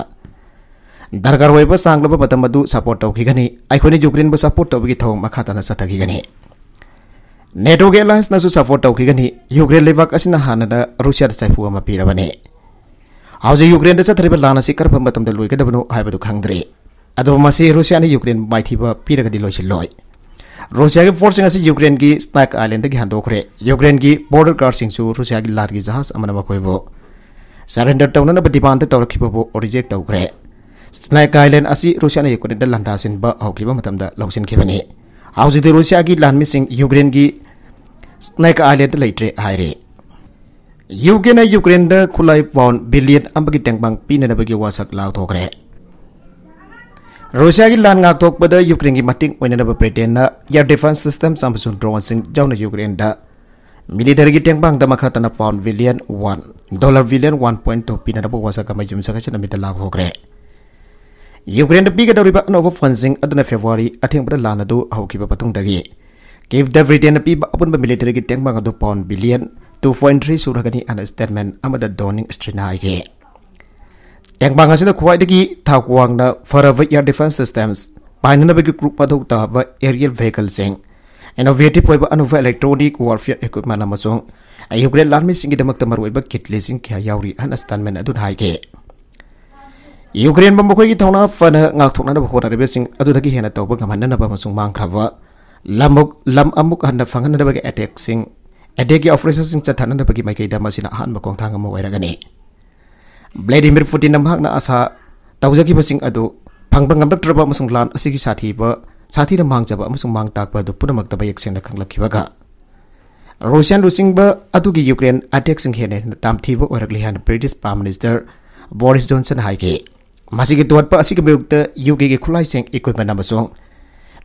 ꯗꯔꯀꯥꯔ ꯑꯣꯏꯕ ꯆꯥꯡꯂꯕ ꯃꯇꯝ ꯑꯗꯨ support ꯇꯧꯈꯤꯒꯅꯤ꯫ ꯑꯩꯈꯣꯏꯅ ꯌꯨꯀ꯭ꯔꯦꯟꯕꯨ support ꯇꯧꯕꯒꯤ ꯊꯧꯑꯣꯡ ꯃꯈꯥ ꯇꯥꯅ ꯆꯠꯊꯈꯤꯒꯅꯤ꯫ ꯅꯦꯇꯣꯒꯤ ꯑꯦꯂꯥꯌꯟꯁꯅꯁꯨ ꯁꯄꯣꯔꯠ ꯇꯧꯈꯤꯒꯅꯤ꯫ ꯌꯨꯀ꯭ꯔꯦꯟ ꯂꯩꯕꯥꯛ ꯑꯁꯤꯅ ꯍꯥꯟꯅꯅ ꯔꯨꯁꯤꯌꯥꯗ ꯆꯩꯐꯨ ꯑꯃ ꯄꯤꯔꯕꯅꯤ꯫ ꯍꯧꯖꯤꯛ ꯌꯨꯀ꯭ꯔꯦꯟꯗ ꯆꯠꯊꯔꯤꯕ ꯂꯥꯟ ꯑꯁꯤ ꯀꯔꯝꯕ ꯃꯇꯝꯗ ꯂꯣꯏꯒꯗꯕꯅꯣ ꯍꯥꯏꯕꯗꯨ ꯈꯪꯗ꯭ꯔꯤ꯫ ꯑꯗꯨꯕꯨ ꯃꯁꯤ ꯔꯨꯁꯤꯌꯥꯅ ꯌꯨꯀ꯭ꯔꯦꯟ ꯃꯥꯏꯊꯤꯕ ꯄꯤꯔꯒꯗꯤ ꯂꯣꯏꯁꯤꯜꯂꯣꯏ꯫ ꯔꯨꯁꯤꯌꯥꯒꯤ ꯐꯣꯔꯁꯁꯤꯡ ꯑꯁꯤ ꯌꯨꯀ꯭ꯔꯦꯟꯒꯤ ꯁ꯭ꯅꯦꯛ ꯑꯥꯏꯂꯦꯟꯗꯒꯤ ꯍꯟꯗꯣꯛꯈ꯭ꯔꯦ꯫ ꯌꯨꯀ꯭ꯔꯦꯟꯒꯤ ꯕꯣꯔꯗꯔ ꯒꯥꯔꯗꯁꯤꯡꯁꯨ ꯔꯨꯁꯤꯌꯥꯒꯤ ꯂꯥꯟꯒꯤ ꯖꯍꯥꯖ ꯑꯃꯅ ꯃꯈꯣꯏꯕꯨ ꯁꯔꯦꯟꯗꯔ ꯇꯧꯅꯅꯕ ꯗꯤꯃꯥꯟꯗ ꯇꯧꯔꯛꯈꯤꯕꯕꯨ ꯔꯤꯖꯦꯛ ꯇꯧꯈ꯭ꯔꯦ꯫ ꯁ꯭ꯅꯦꯛ ꯑꯥꯏꯂꯦꯟ ꯑꯁꯤ ꯔꯨꯁꯤꯌꯥꯅ ꯌꯨꯀ꯭ꯔꯦꯟꯗ ꯂꯥꯟꯗꯥꯁꯤꯟꯕ ꯍꯧꯈꯤꯕ ꯃꯇꯝꯗ ꯂꯧꯁꯤꯟꯈꯤꯕꯅꯤ꯫ ꯍꯧꯖꯤꯛꯇꯤ ꯔꯨꯁꯤꯌꯥꯒꯤ ꯂꯥꯟꯃꯤꯁꯤꯡ ꯌꯨꯀ꯭ꯔꯦꯟꯒꯤ ꯁ꯭ꯅꯦꯛ ꯑꯥꯏꯂꯦꯟꯗ ꯂꯩꯇ꯭ꯔꯦ ꯍꯥꯏꯔꯦ꯫ ꯌꯨ ꯀꯦꯅ ꯌꯨꯀ꯭ꯔꯦꯟꯗ ꯈꯨꯠꯂꯥꯏ ꯄꯥꯎꯟ ꯕꯤꯂꯤꯌꯟ ꯑꯃꯒꯤ ꯇꯦꯡꯕꯥꯡ ꯄꯤꯅꯅꯕꯒꯤ ꯋꯥꯁꯛ ꯂꯥꯎꯊꯣꯛꯈ꯭ꯔꯦ꯫ ꯔꯨꯁꯤꯌꯥꯒꯤ ꯂꯥꯟ ꯉꯥꯛꯊꯣꯛꯄꯗ ꯌꯨꯀ꯭ꯔꯦꯟꯒꯤ ꯃꯇꯦꯡ ꯑꯣꯏꯅꯅꯕ ꯕ꯭ꯔꯤꯇꯦꯟꯅ air defense systems ꯑꯃꯁꯨꯡ drone ꯁꯤꯡ ꯌꯥꯎꯅ ꯌꯨꯀ꯭ꯔꯦꯟꯗ ꯃꯤꯂꯤꯇꯔꯤꯒꯤ ꯇꯦꯡꯕꯥꯡꯗ ꯃꯈꯥ ꯇꯥꯅ pound billion one, dollar billion one point two ꯄꯤꯅꯅꯕ ꯋꯥꯁꯛ ꯑꯃ ꯌꯨꯝꯁꯀꯩꯁ ꯅꯨꯃꯤꯠꯇ ꯂꯥꯎꯊꯣꯛꯈ꯭ꯔꯦ꯫ ꯌꯨꯀ꯭ꯔꯦꯟꯗ ꯄꯤꯒꯗꯧꯔꯤꯕ ꯑꯅꯧꯕ ꯐꯟꯁꯤꯡ ꯑꯗꯨꯅ ꯐꯦꯕ꯭ꯔꯨꯋꯥꯔꯤ ꯑꯊꯦꯡꯕꯗ ꯂꯥꯟ ꯑꯗꯨ ꯍꯧꯈꯤꯕ ꯃꯇꯨꯡꯗꯒꯤ ꯀꯤꯚꯇ ꯕ꯭ꯔꯤꯇꯦꯟꯅ ꯄꯤꯕ ꯑꯄꯨꯟꯕ ꯃꯤꯂꯤꯇꯔꯤꯒꯤ ꯇꯦꯡꯕꯥꯡ ꯑꯗꯨ pound billion two point three ꯁꯨꯔꯒꯅꯤ ꯍꯥꯏꯅ ꯁ꯭ꯇꯦꯠꯃꯦꯟ ꯑꯃꯗ ꯗꯣꯅꯤꯡ ꯁ꯭ꯇ꯭ꯔꯤꯅ ꯍꯥꯏꯈꯤ꯫ ꯇꯦꯡꯕꯥꯡ ꯑꯁꯤꯗ ꯈ꯭ꯋꯥꯏꯗꯒꯤ ꯊꯥꯛ ꯋꯥꯡꯅ ꯐꯔꯕ air defense systems, ꯄꯥꯏꯅꯅꯕꯒꯤ ꯒ꯭ꯔꯨꯞ ꯃꯊꯧ ꯇꯥꯕ aerial vehicle ꯁꯤꯡ, innovative ꯑꯣꯏꯕ ꯑꯅꯧꯕ electronic warfare equipment ꯑꯃꯁꯨꯡ ꯌꯨꯀ꯭ꯔꯦꯟ ꯂꯥꯟꯃꯤꯁꯤꯡꯒꯤꯗꯃꯛꯇ ꯃꯔꯨꯑꯣꯏꯕ ꯀꯤꯠ ꯂꯤꯁꯤꯡ ꯀꯌꯥ ꯌꯥꯎꯔꯤ ꯍꯥꯏꯅ ꯁ꯭ꯇꯦꯠꯃꯦꯟ ꯑꯗꯨꯅ ꯍꯥꯏꯈꯤ꯫ ꯌꯨꯀ꯭ꯔꯦꯟꯕꯨ ꯃꯈꯣꯏꯒꯤ ꯊꯧꯅꯥ ꯐꯅ ꯉꯥꯛꯊꯣꯛꯅꯅꯕ ꯍꯣꯠꯅꯔꯤꯕꯁꯤꯡ ꯑꯗꯨꯗꯒꯤ ꯍꯦꯟꯅ ꯇꯧꯕ ꯉꯝꯍꯟꯅꯅꯕ ꯑꯃꯁꯨꯡ ꯃꯥꯡꯈ꯭ꯔꯕ ꯂꯝ, ꯂꯝ ꯑꯃꯨꯛ ꯍꯟꯅ ꯐꯪꯍꯟꯅꯅꯕꯒꯤ ꯑꯦꯇꯦꯛꯁꯤꯡ, ꯑꯦꯇꯦꯛꯀꯤ ꯑꯣꯄꯔꯦꯁꯟꯁꯤꯡ ꯆꯠꯊꯅꯅꯕꯒꯤ ꯃꯥꯏꯀꯩꯗ ꯃꯁꯤꯅ ꯑꯍꯥꯟꯕ ꯈꯣꯡꯊꯥꯡ ꯑꯃ ꯑꯣꯏꯔꯒꯅꯤ꯫ ꯚ꯭ꯂꯥꯗꯤꯃꯤꯔ ꯄꯨꯇꯤꯟꯅ ꯃꯍꯥꯛꯅ ꯑꯁꯥ ꯇꯧꯖꯈꯤꯕꯁꯤꯡ ꯑꯗꯨ ꯐꯪꯕ ꯉꯝꯂꯛꯇ꯭ꯔꯕ ꯑꯃꯁꯨꯡ ꯂꯥꯟ ꯑꯁꯤꯒꯤ ꯁꯥꯊꯤꯕ, ꯁꯥꯊꯤꯅ ꯃꯥꯡꯖꯕ ꯑꯃꯁꯨꯡ ꯃꯥꯡ ꯇꯥꯛꯄ ꯑꯗꯨ ꯄꯨꯝꯅꯃꯛꯇ ꯃꯌꯦꯛ ꯁꯦꯡꯅ ꯈꯪꯂꯛꯈꯤꯕꯒ, ꯔꯨꯁꯤꯌꯥꯟ ꯂꯨꯆꯤꯡꯕ ꯑꯗꯨꯒꯤ ꯌꯨꯀ꯭ꯔꯦꯟ ꯑꯦꯇꯦꯛꯁꯤꯡ ꯍꯦꯟꯅ ꯍꯦꯟꯅ ꯇꯝꯊꯤꯕ ꯑꯣꯏꯔꯛꯂꯤ ꯍꯥꯏꯅ ꯕ꯭ꯔꯤꯇꯤꯁ ꯄ꯭ꯔꯥꯏꯝ ꯃꯤꯅꯤꯁꯇꯔ ꯕꯣꯔꯤꯁ ꯖꯣꯟꯁꯟ ꯍꯥꯏꯈꯤ꯫ ꯃꯁꯤꯒꯤ ꯇꯣꯠꯄ ꯑꯁꯤꯒꯤ ꯃꯥꯌꯣꯛꯇ ꯌꯨ ꯀꯦꯒꯤ ꯈꯨꯠꯂꯥꯏꯁꯤꯡ, equipment ꯑꯃꯁꯨꯡ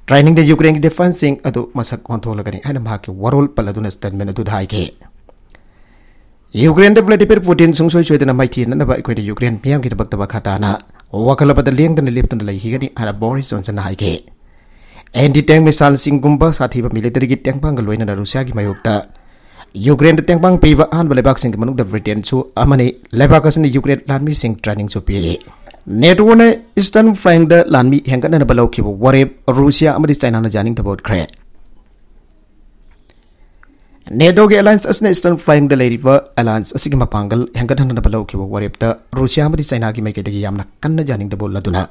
trainingꯗ ꯌꯨꯀ꯭ꯔꯦꯟꯒꯤ ꯗꯤꯐꯦꯟꯁꯁꯤꯡ ꯑꯗꯨ ꯃꯁꯛ ꯑꯣꯟꯊꯣꯛꯂꯒꯅꯤ ꯍꯥꯏꯅ ꯃꯍꯥꯛꯀꯤ ꯋꯥꯔꯣꯜ ꯄꯜꯂꯗꯨꯅ ꯁ꯭ꯇꯦꯠꯃꯦꯟ ꯑꯗꯨꯗ ꯍꯥꯏꯈꯤ꯫ ꯌꯨꯀ꯭ꯔꯦꯟꯗ ꯚ꯭ꯂꯥꯗꯤꯃꯤꯔ ꯄꯨꯇꯤꯟ ꯁꯨꯡꯁꯣꯏ ꯁꯣꯏꯗꯅ ꯃꯥꯏꯊꯤꯅꯅꯕ ꯑꯩꯈꯣꯏꯅ ꯌꯨꯀ꯭ꯔꯦꯟ ꯃꯤꯌꯥꯝꯒꯤꯗꯃꯛꯇ ꯃꯈꯥ ꯇꯥꯅ ꯋꯥꯈꯜ ꯑꯃꯗ ꯂꯦꯡꯗꯅ ꯂꯦꯞꯇꯨꯅ ꯂꯩꯈꯤꯒꯅꯤ ꯍꯥꯏꯅ ꯕꯣꯔꯤꯁ ꯖꯣꯟꯁꯟꯅ ꯍꯥꯏꯈꯤ꯫ ꯑꯦꯟꯇꯤ ꯇꯦꯡ ꯃꯤꯁꯥꯏꯜꯁꯤꯡꯒꯨꯝꯕ ꯁꯥꯊꯤꯕ ꯃꯤꯂꯤꯇꯔꯤꯒꯤ ꯇꯦꯡꯕꯥꯡꯒ ꯂꯣꯏꯅꯅ ꯔꯨꯁꯤꯌꯥꯒꯤ ꯃꯥꯌꯣꯛꯇ ꯌꯨꯀ꯭ꯔꯦꯟꯗ ꯇꯦꯡꯕꯥꯡ ꯄꯤꯕ ꯑꯍꯥꯟꯕ ꯂꯩꯕꯥꯛꯁꯤꯡꯒꯤ ꯃꯅꯨꯡꯗ ꯕ꯭ꯔꯤꯇꯦꯟꯁꯨ ꯑꯃꯅꯤ꯫ ꯂꯩꯕꯥꯛ ꯑꯁꯤꯅ ꯌꯨꯀ꯭ꯔꯦꯟ ꯂꯥꯟꯃꯤꯁꯤꯡ trainingꯁꯨ ꯄꯤꯔꯤ꯫ ꯅꯦꯇꯣꯅ ꯏꯁꯇꯔꯟ ꯐ꯭ꯂꯦꯡꯗ ꯂꯥꯟꯃꯤ ꯍꯦꯟꯒꯠꯅꯅꯕ ꯂꯧꯈꯤꯕ ꯋꯥꯔꯦꯞ ꯔꯨꯁꯤꯌꯥ ꯑꯃꯗꯤ ꯆꯥꯏꯅꯥꯅ ꯌꯥꯅꯤꯡꯗꯕ ꯎꯠꯈ꯭ꯔꯦ꯫ ꯅꯦꯇꯣꯒꯤ ꯑꯦꯂꯥꯌꯟꯁ ꯑꯁꯤꯅ ꯏꯁꯇꯔꯟ ꯐ꯭ꯂꯥꯏꯡꯗ ꯂꯩꯔꯤꯕ ꯑꯦꯂꯥꯌꯟꯁ ꯑꯁꯤꯒꯤ ꯃꯄꯥꯡꯒꯜ ꯍꯦꯟꯒꯠꯍꯟꯅꯕ ꯂꯧꯈꯤꯕ ꯋꯥꯔꯦꯞꯇ ꯔꯨꯁꯤꯌꯥ ꯑꯃꯗꯤ ꯆꯥꯏꯅꯥꯒꯤ ꯃꯥꯏꯀꯩꯗꯒꯤ ꯌꯥꯝꯅ ꯀꯟꯅ ꯌꯥꯅꯤꯡꯗꯕ ꯎꯠꯂꯗꯨꯅ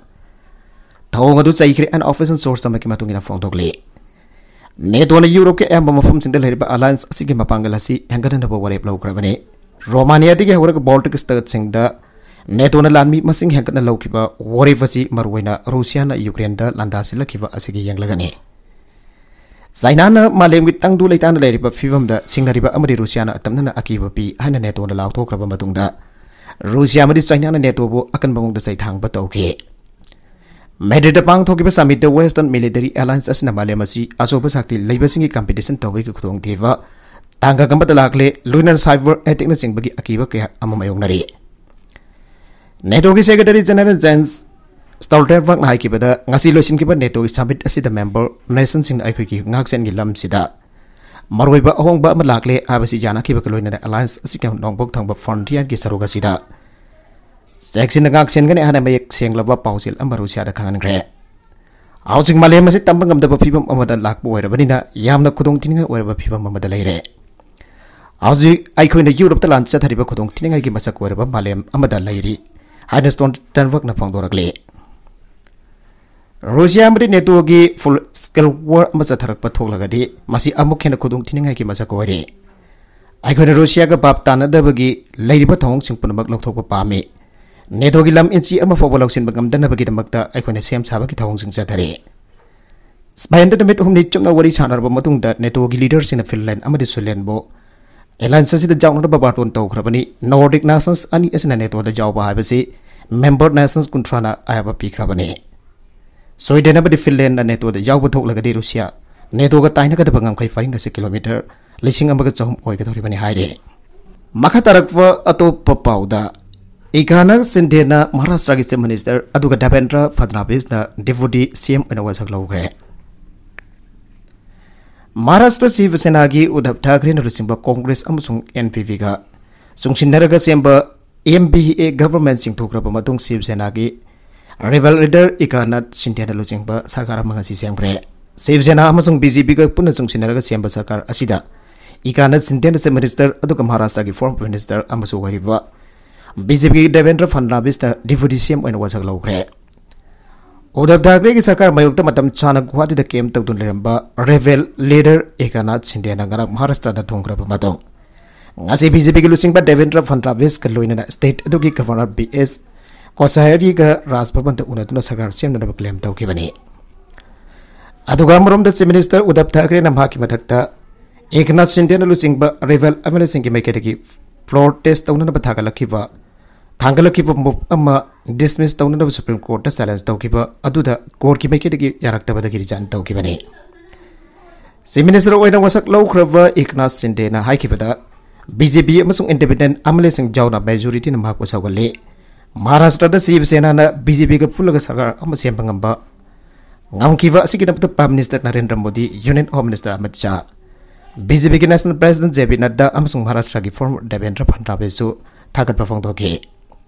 ꯊꯧꯑꯣꯡ ꯑꯗꯨ ꯆꯩꯈ꯭ꯔꯦ ꯍꯥꯏꯅ ꯑꯣꯐꯤꯁꯤꯌꯦꯜ ꯁꯣꯔꯁ ꯑꯃꯒꯤ ꯃꯇꯨꯡ ꯏꯟꯅ ꯐꯣꯡꯗꯣꯛꯂꯤ꯫ ꯅꯦꯇꯣꯅ ꯌꯨꯔꯣꯞꯀꯤ ꯑꯌꯥꯝꯕ ꯃꯐꯝꯁꯤꯡꯗ ꯂꯩꯔꯤꯕ ꯑꯦꯂꯥꯌꯟꯁ ꯑꯁꯤꯒꯤ ꯃꯄꯥꯡꯒꯜ ꯑꯁꯤ ꯍꯦꯟꯒꯠꯍꯟꯅꯕ ꯋꯥꯔꯦꯞ ꯂꯧꯈ꯭ꯔꯕꯅꯤ꯫ ꯔꯣꯃꯥꯅꯤꯌꯥꯗꯒꯤ ꯍꯧꯔꯒ ꯕꯣꯜꯇꯤꯛ ꯁ꯭ꯇꯦꯠꯁꯤꯡꯗ ꯅꯦꯇꯣꯅ ꯂꯥꯟꯃꯤ ꯃꯁꯤꯡ ꯍꯦꯟꯒꯠꯅ ꯂꯧꯈꯤꯕ ꯋꯥꯔꯦꯞ ꯑꯁꯤ ꯃꯔꯨꯑꯣꯏꯅ ꯔꯨꯁꯤꯌꯥꯅ ꯌꯨꯀ꯭ꯔꯦꯟꯗ ꯂꯥꯟꯗꯥꯁꯤꯜꯂꯛꯈꯤꯕ ꯑꯁꯤꯒꯤ ꯌꯦꯡꯂꯒꯅꯤ꯫ ꯆꯥꯏꯅꯥꯅ ꯃꯥꯂꯦꯝꯒꯤ ꯇꯪꯗꯨ ꯂꯩꯇꯥꯅ ꯂꯩꯔꯤꯕ ꯐꯤꯕꯝꯗ ꯁꯤꯡꯅꯔꯤꯕ ꯑꯃꯗꯤ ꯔꯨꯁꯤꯌꯥꯅ ꯑꯇꯝꯅꯅ ꯑꯀꯤꯕ ꯄꯤ ꯍꯥꯏꯅ ꯅꯦꯇꯣꯅ ꯂꯥꯎꯊꯣꯛꯈ꯭ꯔꯕ ꯃꯇꯨꯡꯗ, ꯔꯨꯁꯤꯌꯥ ꯑꯃꯗꯤ ꯆꯥꯏꯅꯥꯅ ꯅꯦꯇꯣꯕꯨ ꯑꯀꯟꯕ ꯃꯑꯣꯡꯗ ꯆꯩꯊꯥꯡꯕ ꯇꯧꯈꯤ꯫ ꯃꯦꯗ꯭ꯔꯤꯗꯇ ꯄꯥꯡꯊꯣꯛꯈꯤꯕ ꯁꯃꯤꯠꯇ ꯋꯦꯁꯇꯔꯟ ꯃꯤꯂꯤꯇꯔꯤ ꯑꯦꯂꯥꯌꯟꯁ ꯑꯁꯤꯅ ꯃꯥꯂꯦꯝ ꯑꯁꯤ ꯑꯆꯧꯕ ꯁꯛꯇꯤ ꯂꯩꯕꯁꯤꯡꯒꯤ ꯀꯝꯄꯤꯇꯤꯁꯟ ꯇꯧꯕꯒꯤ ꯈꯨꯗꯣꯡꯊꯤꯕ ꯇꯥꯡꯀꯛ ꯑꯃꯗ ꯂꯥꯛꯂꯦ, ꯂꯣꯏꯅꯅ ꯁꯥꯏꯕꯔ ꯑꯦꯇꯦꯛꯅꯆꯤꯡꯕꯒꯤ ꯑꯀꯤꯕ ꯀꯌꯥ ꯑꯃ ꯃꯥꯌꯣꯛꯅꯔꯤ꯫ ꯅꯦꯇꯣꯒꯤ ꯁꯦꯀ꯭ꯔꯦꯇꯔꯤ ꯖꯦꯅꯔꯦꯜ ꯖꯦꯟꯁ ꯁ꯭ꯇꯣꯜꯇꯦꯟꯕꯔꯒꯅ ꯍꯥꯏꯈꯤꯕꯗ, ꯉꯁꯤ ꯂꯣꯏꯁꯤꯟꯈꯤꯕ ꯅꯦꯇꯣꯒꯤ ꯁꯃꯤꯠ ꯑꯁꯤꯗ ꯃꯦꯝꯕꯔ ꯅꯦꯁꯟꯁꯤꯡꯅ ꯑꯩꯈꯣꯏꯒꯤ ꯉꯥꯛꯁꯦꯟꯒꯤ ꯂꯝꯁꯤꯗ ꯃꯔꯨꯑꯣꯏꯕ ꯑꯍꯣꯡꯕ ꯑꯃ ꯂꯥꯛꯂꯦ ꯍꯥꯏꯕꯁꯤ ꯌꯥꯅꯈꯤꯕꯒ ꯂꯣꯏꯅꯅ ꯑꯦꯂꯥꯌꯟꯁ ꯑꯁꯤꯒꯤ ꯅꯣꯡꯄꯣꯛ ꯊꯪꯕ ꯐ꯭ꯔꯣꯟꯇꯤꯌꯔꯒꯤ ꯁꯔꯨꯛ ꯑꯁꯤꯗ ꯆꯦꯛꯁꯤꯟꯅ ꯉꯥꯛꯁꯦꯟꯒꯅꯤ ꯍꯥꯏꯅ ꯃꯌꯦꯛ ꯁꯦꯡꯂꯕ ꯄꯥꯎꯖꯦꯜ ꯑꯃ ꯔꯨꯁꯤꯌꯥꯗ ꯈꯪꯍꯟꯈ꯭ꯔꯦ꯫ ꯍꯧꯖꯤꯛ ꯃꯥꯂꯦꯝ ꯑꯁꯤ ꯇꯝꯕ ꯉꯝꯗꯕ ꯐꯤꯕꯝ ꯑꯃꯗ ꯂꯥꯛꯄ ꯑꯣꯏꯔꯕꯅꯤꯅ ꯌꯥꯝꯅ ꯈꯨꯗꯣꯡꯊꯤꯅꯤꯡꯉꯥꯏ ꯑꯣꯏꯔꯕ ꯐꯤꯕꯝ ꯑꯃꯗ ꯂꯩꯔꯦ꯫ ꯍꯧꯖꯤꯛ ꯑꯩꯈꯣꯏꯅ ꯌꯨꯔꯣꯞꯇ ꯂꯥꯟ ꯆꯠꯊꯔꯤꯕ ꯈꯨꯗꯣꯡꯊꯤꯅꯤꯡꯉꯥꯏꯒꯤ ꯃꯁꯛ ꯑꯣꯏꯔꯕ ꯃꯥꯂꯦꯝ ꯑꯃꯗ ꯂꯩꯔꯤ ꯍꯥꯏꯅ ꯁ꯭ꯇꯣꯜꯇꯦꯟꯕꯔꯒꯅ ꯐꯣꯡꯗꯣꯔꯛꯂꯤ꯫ ꯔꯨꯁꯤꯌꯥ ꯑꯃꯗꯤ ꯅꯦꯇꯣꯒꯤ ꯐꯨꯜ ꯁ꯭ꯀꯦꯜ ꯋꯥꯔ ꯑꯃ ꯆꯠꯊꯔꯛꯄ ꯊꯣꯛꯂꯒꯗꯤ ꯃꯁꯤ ꯑꯃꯨꯛ ꯍꯦꯟꯅ ꯈꯨꯗꯣꯡꯊꯤꯅꯤꯡꯉꯥꯏꯒꯤ ꯃꯁꯛ ꯑꯣꯏꯔꯦ꯫ ꯑꯩꯈꯣꯏꯅ ꯔꯨꯁꯤꯌꯥꯒ ꯚꯥꯞ ꯇꯥꯅꯗꯕꯒꯤ ꯂꯩꯔꯤꯕ ꯊꯧꯑꯣꯡꯁꯤꯡ ꯄꯨꯝꯅꯃꯛ ꯂꯧꯊꯣꯛꯄ ꯄꯥꯝꯃꯤ꯫ ꯅꯦꯇꯣꯒꯤ ꯂꯝ ꯏꯟꯆꯤ ꯑꯃ ꯐꯥꯎꯕ ꯂꯧꯁꯤꯟꯕ ꯉꯝꯗꯅꯕꯒꯤꯗꯃꯛꯇ ꯑꯩꯈꯣꯏꯅ ꯁꯦꯝ ꯁꯥꯕꯒꯤ ꯊꯧꯑꯣꯡꯁꯤꯡ ꯆꯠꯊꯔꯤ꯫ ꯁ꯭ꯄꯦꯟꯗ ꯅꯨꯃꯤꯠ ꯍꯨꯝꯅꯤ ꯆꯨꯞꯅ ꯋꯥꯔꯤ ꯁꯥꯟꯅꯔꯕ ꯃꯇꯨꯡꯗ ꯅꯦꯇꯣꯒꯤ ꯂꯤꯗꯔꯁꯤꯡꯅ ꯐꯤꯟꯂꯦꯟ ꯑꯃꯗꯤ ꯁ꯭ꯋꯤꯗꯦꯟꯕꯨ ꯑꯦꯂꯥꯌꯟꯁ ꯑꯁꯤꯗ ꯌꯥꯎꯅꯅꯕ ꯕꯥꯔꯇꯣꯟ ꯇꯧꯈ꯭ꯔꯕꯅꯤ꯫ ꯅꯣꯔꯗꯤꯛ ꯅꯦꯁꯟꯁ ꯑꯅꯤ ꯑꯁꯤꯅ ꯅꯦꯇꯣꯗ ꯌꯥꯎꯕ ꯍꯥꯏꯕꯁꯤ ꯃꯦꯝꯕꯔ ꯅꯦꯁꯟꯁ ꯀꯨꯟꯊ꯭ꯔꯥꯅ ꯑꯌꯥꯕ ꯄꯤꯈ꯭ꯔꯕꯅꯤ꯫ ꯁ꯭ꯋꯤꯗꯦꯟ ꯑꯃꯗꯤ ꯐꯤꯟꯂꯦꯟꯅ ꯅꯦꯇꯣꯗ ꯌꯥꯎꯕ ꯊꯣꯛꯂꯒꯗꯤ ꯔꯨꯁꯤꯌꯥ ꯅꯦꯇꯣꯒ ꯇꯥꯏꯅꯒꯗꯕ ꯉꯝꯈꯩ ꯄꯔꯤꯡ ꯑꯁꯤ ꯀꯤꯂꯣꯃꯤꯇꯔ ꯂꯤꯁꯤꯡ ꯑꯃꯒ ꯆꯍꯨꯝ ꯑꯣꯏꯒꯗꯧꯔꯤꯕꯅꯤ ꯍꯥꯏꯔꯤ꯫ ꯃꯈꯥ ꯇꯥꯔꯛꯄ ꯑꯇꯣꯞꯄ ꯄꯥꯎꯗ, ꯏꯀꯥꯅꯛ ꯁꯤꯟꯗꯦꯅ ꯃꯍꯥꯔꯥꯁꯇ꯭ꯔꯒꯤ ꯆꯤꯐ ꯃꯤꯅꯤꯁꯇꯔ ꯑꯗꯨꯒ ꯗꯦꯕꯦꯟꯗ꯭ꯔ ꯐꯗꯅꯥꯕꯤꯁꯅ ꯗꯤꯄꯨꯇꯤ ꯁꯤ ꯑꯦꯝ ꯑꯣꯏꯅ ꯋꯥꯁꯛ ꯂꯧꯈ꯭ꯔꯦ꯫ ꯃꯍꯥꯔꯥꯁꯇ꯭ꯔ ꯁꯤꯕ ꯁꯦꯅꯥꯒꯤ ꯎꯗꯕ ꯊꯥꯀ꯭ꯔꯦꯅ ꯂꯨꯆꯤꯡꯕ ꯀꯣꯡꯒ꯭ꯔꯦꯁ ꯑꯃꯁꯨꯡ ꯑꯦꯟ ꯄꯤ ꯄꯤꯒ ꯆꯨꯡꯁꯤꯟꯅꯔꯒ ꯁꯦꯝꯕ ꯑꯦꯝ ꯕꯤ ꯑꯦ ꯒꯚꯔꯟꯃꯦꯟꯠ ꯆꯤꯡꯊꯣꯛꯈ꯭ꯔꯕ ꯃꯇꯨꯡ ꯁꯤꯕ ꯁꯦꯅꯥꯒꯤ ꯔꯤꯕꯦꯜ ꯂꯤꯗꯔ ꯏꯀꯥꯅꯥꯊ ꯁꯤꯟꯗꯦꯅ ꯂꯨꯆꯤꯡꯕ ꯁꯔꯀꯥꯔ ꯑꯃ ꯉꯁꯤ ꯁꯦꯝꯈ꯭ꯔꯦ꯫ ꯁꯤꯕ ꯁꯦꯅꯥ ꯑꯃꯁꯨꯡ ꯕꯤ ꯖꯦ ꯄꯤꯒ ꯄꯨꯟꯅ ꯆꯨꯡꯁꯤꯟꯅꯔꯒ ꯁꯦꯝꯕ ꯁꯔꯀꯥꯔ ꯑꯁꯤꯗ ꯏꯀꯥꯅꯥꯊ ꯁꯤꯟꯗꯦꯅ ꯆꯤꯐ ꯃꯤꯅꯤꯁꯇꯔ ꯑꯗꯨꯒ ꯃꯍꯥꯔꯥꯁꯇ꯭ꯔꯒꯤ ꯐꯣꯔꯃꯔ ꯄ꯭ꯔꯥꯏꯝ ꯃꯤꯅꯤꯁꯇꯔ ꯑꯃꯁꯨ ꯑꯣꯏꯔꯤꯕ ꯕꯤ ꯖꯦ ꯄꯤꯒꯤ ꯗꯦꯕꯦꯟꯗ꯭ꯔ ꯐꯟꯗ꯭ꯔꯥꯕꯤꯁꯅ ꯗꯤꯄ꯭ꯌꯨꯇꯤ ꯁꯤ ꯑꯦꯝ ꯑꯣꯏꯅ ꯋꯥꯁꯛ ꯂꯧꯈ꯭ꯔꯦ꯫ ꯎꯗꯕ ꯊꯥꯀ꯭ꯔꯦꯒꯤ ꯁꯔꯀꯥꯔ ꯃꯥꯌꯣꯛꯇ ꯃꯇꯝ ꯆꯥꯅ ꯒꯨꯋꯥꯍꯥꯇꯤꯗ ꯀꯦꯝ ꯇꯧꯗꯨꯅ ꯂꯩꯔꯝꯕ ꯔꯦꯕꯦꯜ ꯂꯤꯗꯔ ꯏꯀꯥꯅꯥꯊ ꯁꯤꯟꯗꯦꯅ ꯉꯔꯥꯡ ꯃꯍꯥꯔꯥꯁꯇ꯭ꯔꯗ ꯊꯨꯡꯈ꯭ꯔꯕ ꯃꯇꯨꯡ, ꯉꯁꯤ ꯕꯤ ꯖꯦ ꯄꯤꯒꯤ ꯂꯨꯆꯤꯡꯕ ꯗꯦꯕꯦꯟꯗ꯭ꯔ ꯐꯟꯗ꯭ꯔꯥꯕꯤꯁꯀ ꯂꯣꯏꯅꯅ ꯁ꯭ꯇꯦꯠ ꯑꯗꯨꯒꯤ ꯒꯚꯔꯅꯔ ꯕꯤ ꯑꯦꯁ ꯀꯣꯁꯥꯔꯤꯒ ꯔꯥꯖ ꯚꯕꯟꯗ ꯎꯅꯗꯨꯅ ꯁꯔꯀꯥꯔ ꯁꯦꯝꯅꯅꯕ ꯀ꯭ꯂꯦꯝ ꯇꯧꯈꯤꯕꯅꯤ꯫ ꯑꯗꯨꯒ ꯑꯃꯔꯣꯝꯗ ꯆꯤꯐ ꯃꯤꯅꯤꯁꯇꯔ ꯎꯗꯕ ꯊꯥꯀ꯭ꯔꯦꯅ ꯃꯍꯥꯛꯀꯤ ꯃꯊꯛꯇ ꯏꯀꯅꯥꯊ ꯁꯤꯟꯗꯦꯅ ꯂꯨꯆꯤꯡꯕ ꯔꯦꯕꯦꯜ ꯑꯦꯝ ꯑꯦꯜ ꯑꯦꯁꯤꯡꯒꯤ ꯃꯥꯏꯀꯩꯗꯒꯤ ꯐ꯭ꯂꯣꯔ ꯇꯦꯁ ꯇꯧꯅꯅꯕ ꯊꯥꯒꯠꯂꯛꯈꯤꯕ, ꯊꯥꯡꯒꯠꯂꯛꯈꯤꯕ ꯃꯨꯚ ꯑꯃ ꯗꯤꯁꯃꯤꯁ ꯇꯧꯅꯅꯕ ꯁꯨꯄ꯭ꯔꯤꯝ ꯀꯣꯔꯠꯇ ꯆꯦꯂꯦꯟꯖ ꯇꯧꯈꯤꯕ ꯑꯗꯨꯗ ꯀꯣꯔꯠꯀꯤ ꯃꯥꯏꯀꯩꯗꯒꯤ ꯌꯥꯔꯛꯇꯕꯗꯒꯤ ꯔꯤꯖꯥꯏꯟ ꯇꯧꯈꯤꯕꯅꯤ꯫ ꯆꯤꯐ ꯃꯤꯅꯤꯁꯇꯔ ꯑꯣꯏꯅ ꯋꯥꯁꯛ ꯂꯧꯈ꯭ꯔꯕ ꯏꯀꯅꯥꯊ ꯁꯤꯟꯗꯦꯅ ꯍꯥꯏꯈꯤꯕꯗ, ꯕꯤ ꯖꯦ ꯄꯤ ꯑꯃꯁꯨꯡ ꯏꯟꯗꯤꯄꯦꯟꯗꯦꯟꯠ ꯑꯦꯝ ꯑꯦꯜ ꯑꯦꯁꯤꯡ ꯌꯥꯎꯅ ꯃꯦꯖꯣꯔꯤꯇꯤꯅ ꯃꯍꯥꯛꯄꯨ ꯁꯧꯒꯠꯂꯤ꯫ ꯃꯍꯥꯔꯥꯁꯇ꯭ꯔꯗ ꯁꯤꯕ ꯁꯦꯅꯥꯅ ꯕꯤ ꯖꯦ ꯄꯤꯒ ꯄꯨꯜꯂꯒ ꯁꯔꯀꯥꯔ ꯑꯃ ꯁꯦꯝꯕ ꯉꯝꯕ ꯉꯝꯈꯤꯕ ꯑꯁꯤꯒꯤꯗꯃꯛꯇ prime minister Narendra Modi, union home minister Amit Shah, B J ꯄꯤꯒꯤ national president J P Nadda ꯑꯃꯁꯨꯡ ꯃꯍꯥꯔꯥꯁꯇ꯭ꯔꯒꯤ ꯐꯣꯔꯃꯔ ꯗꯦꯕꯦꯟꯗ꯭ꯔ ꯐꯟꯗ꯭ꯔꯥꯕꯤꯁꯁꯨ ꯊꯥꯒꯠꯄ ꯐꯣꯡꯗꯣꯛꯈꯤ꯫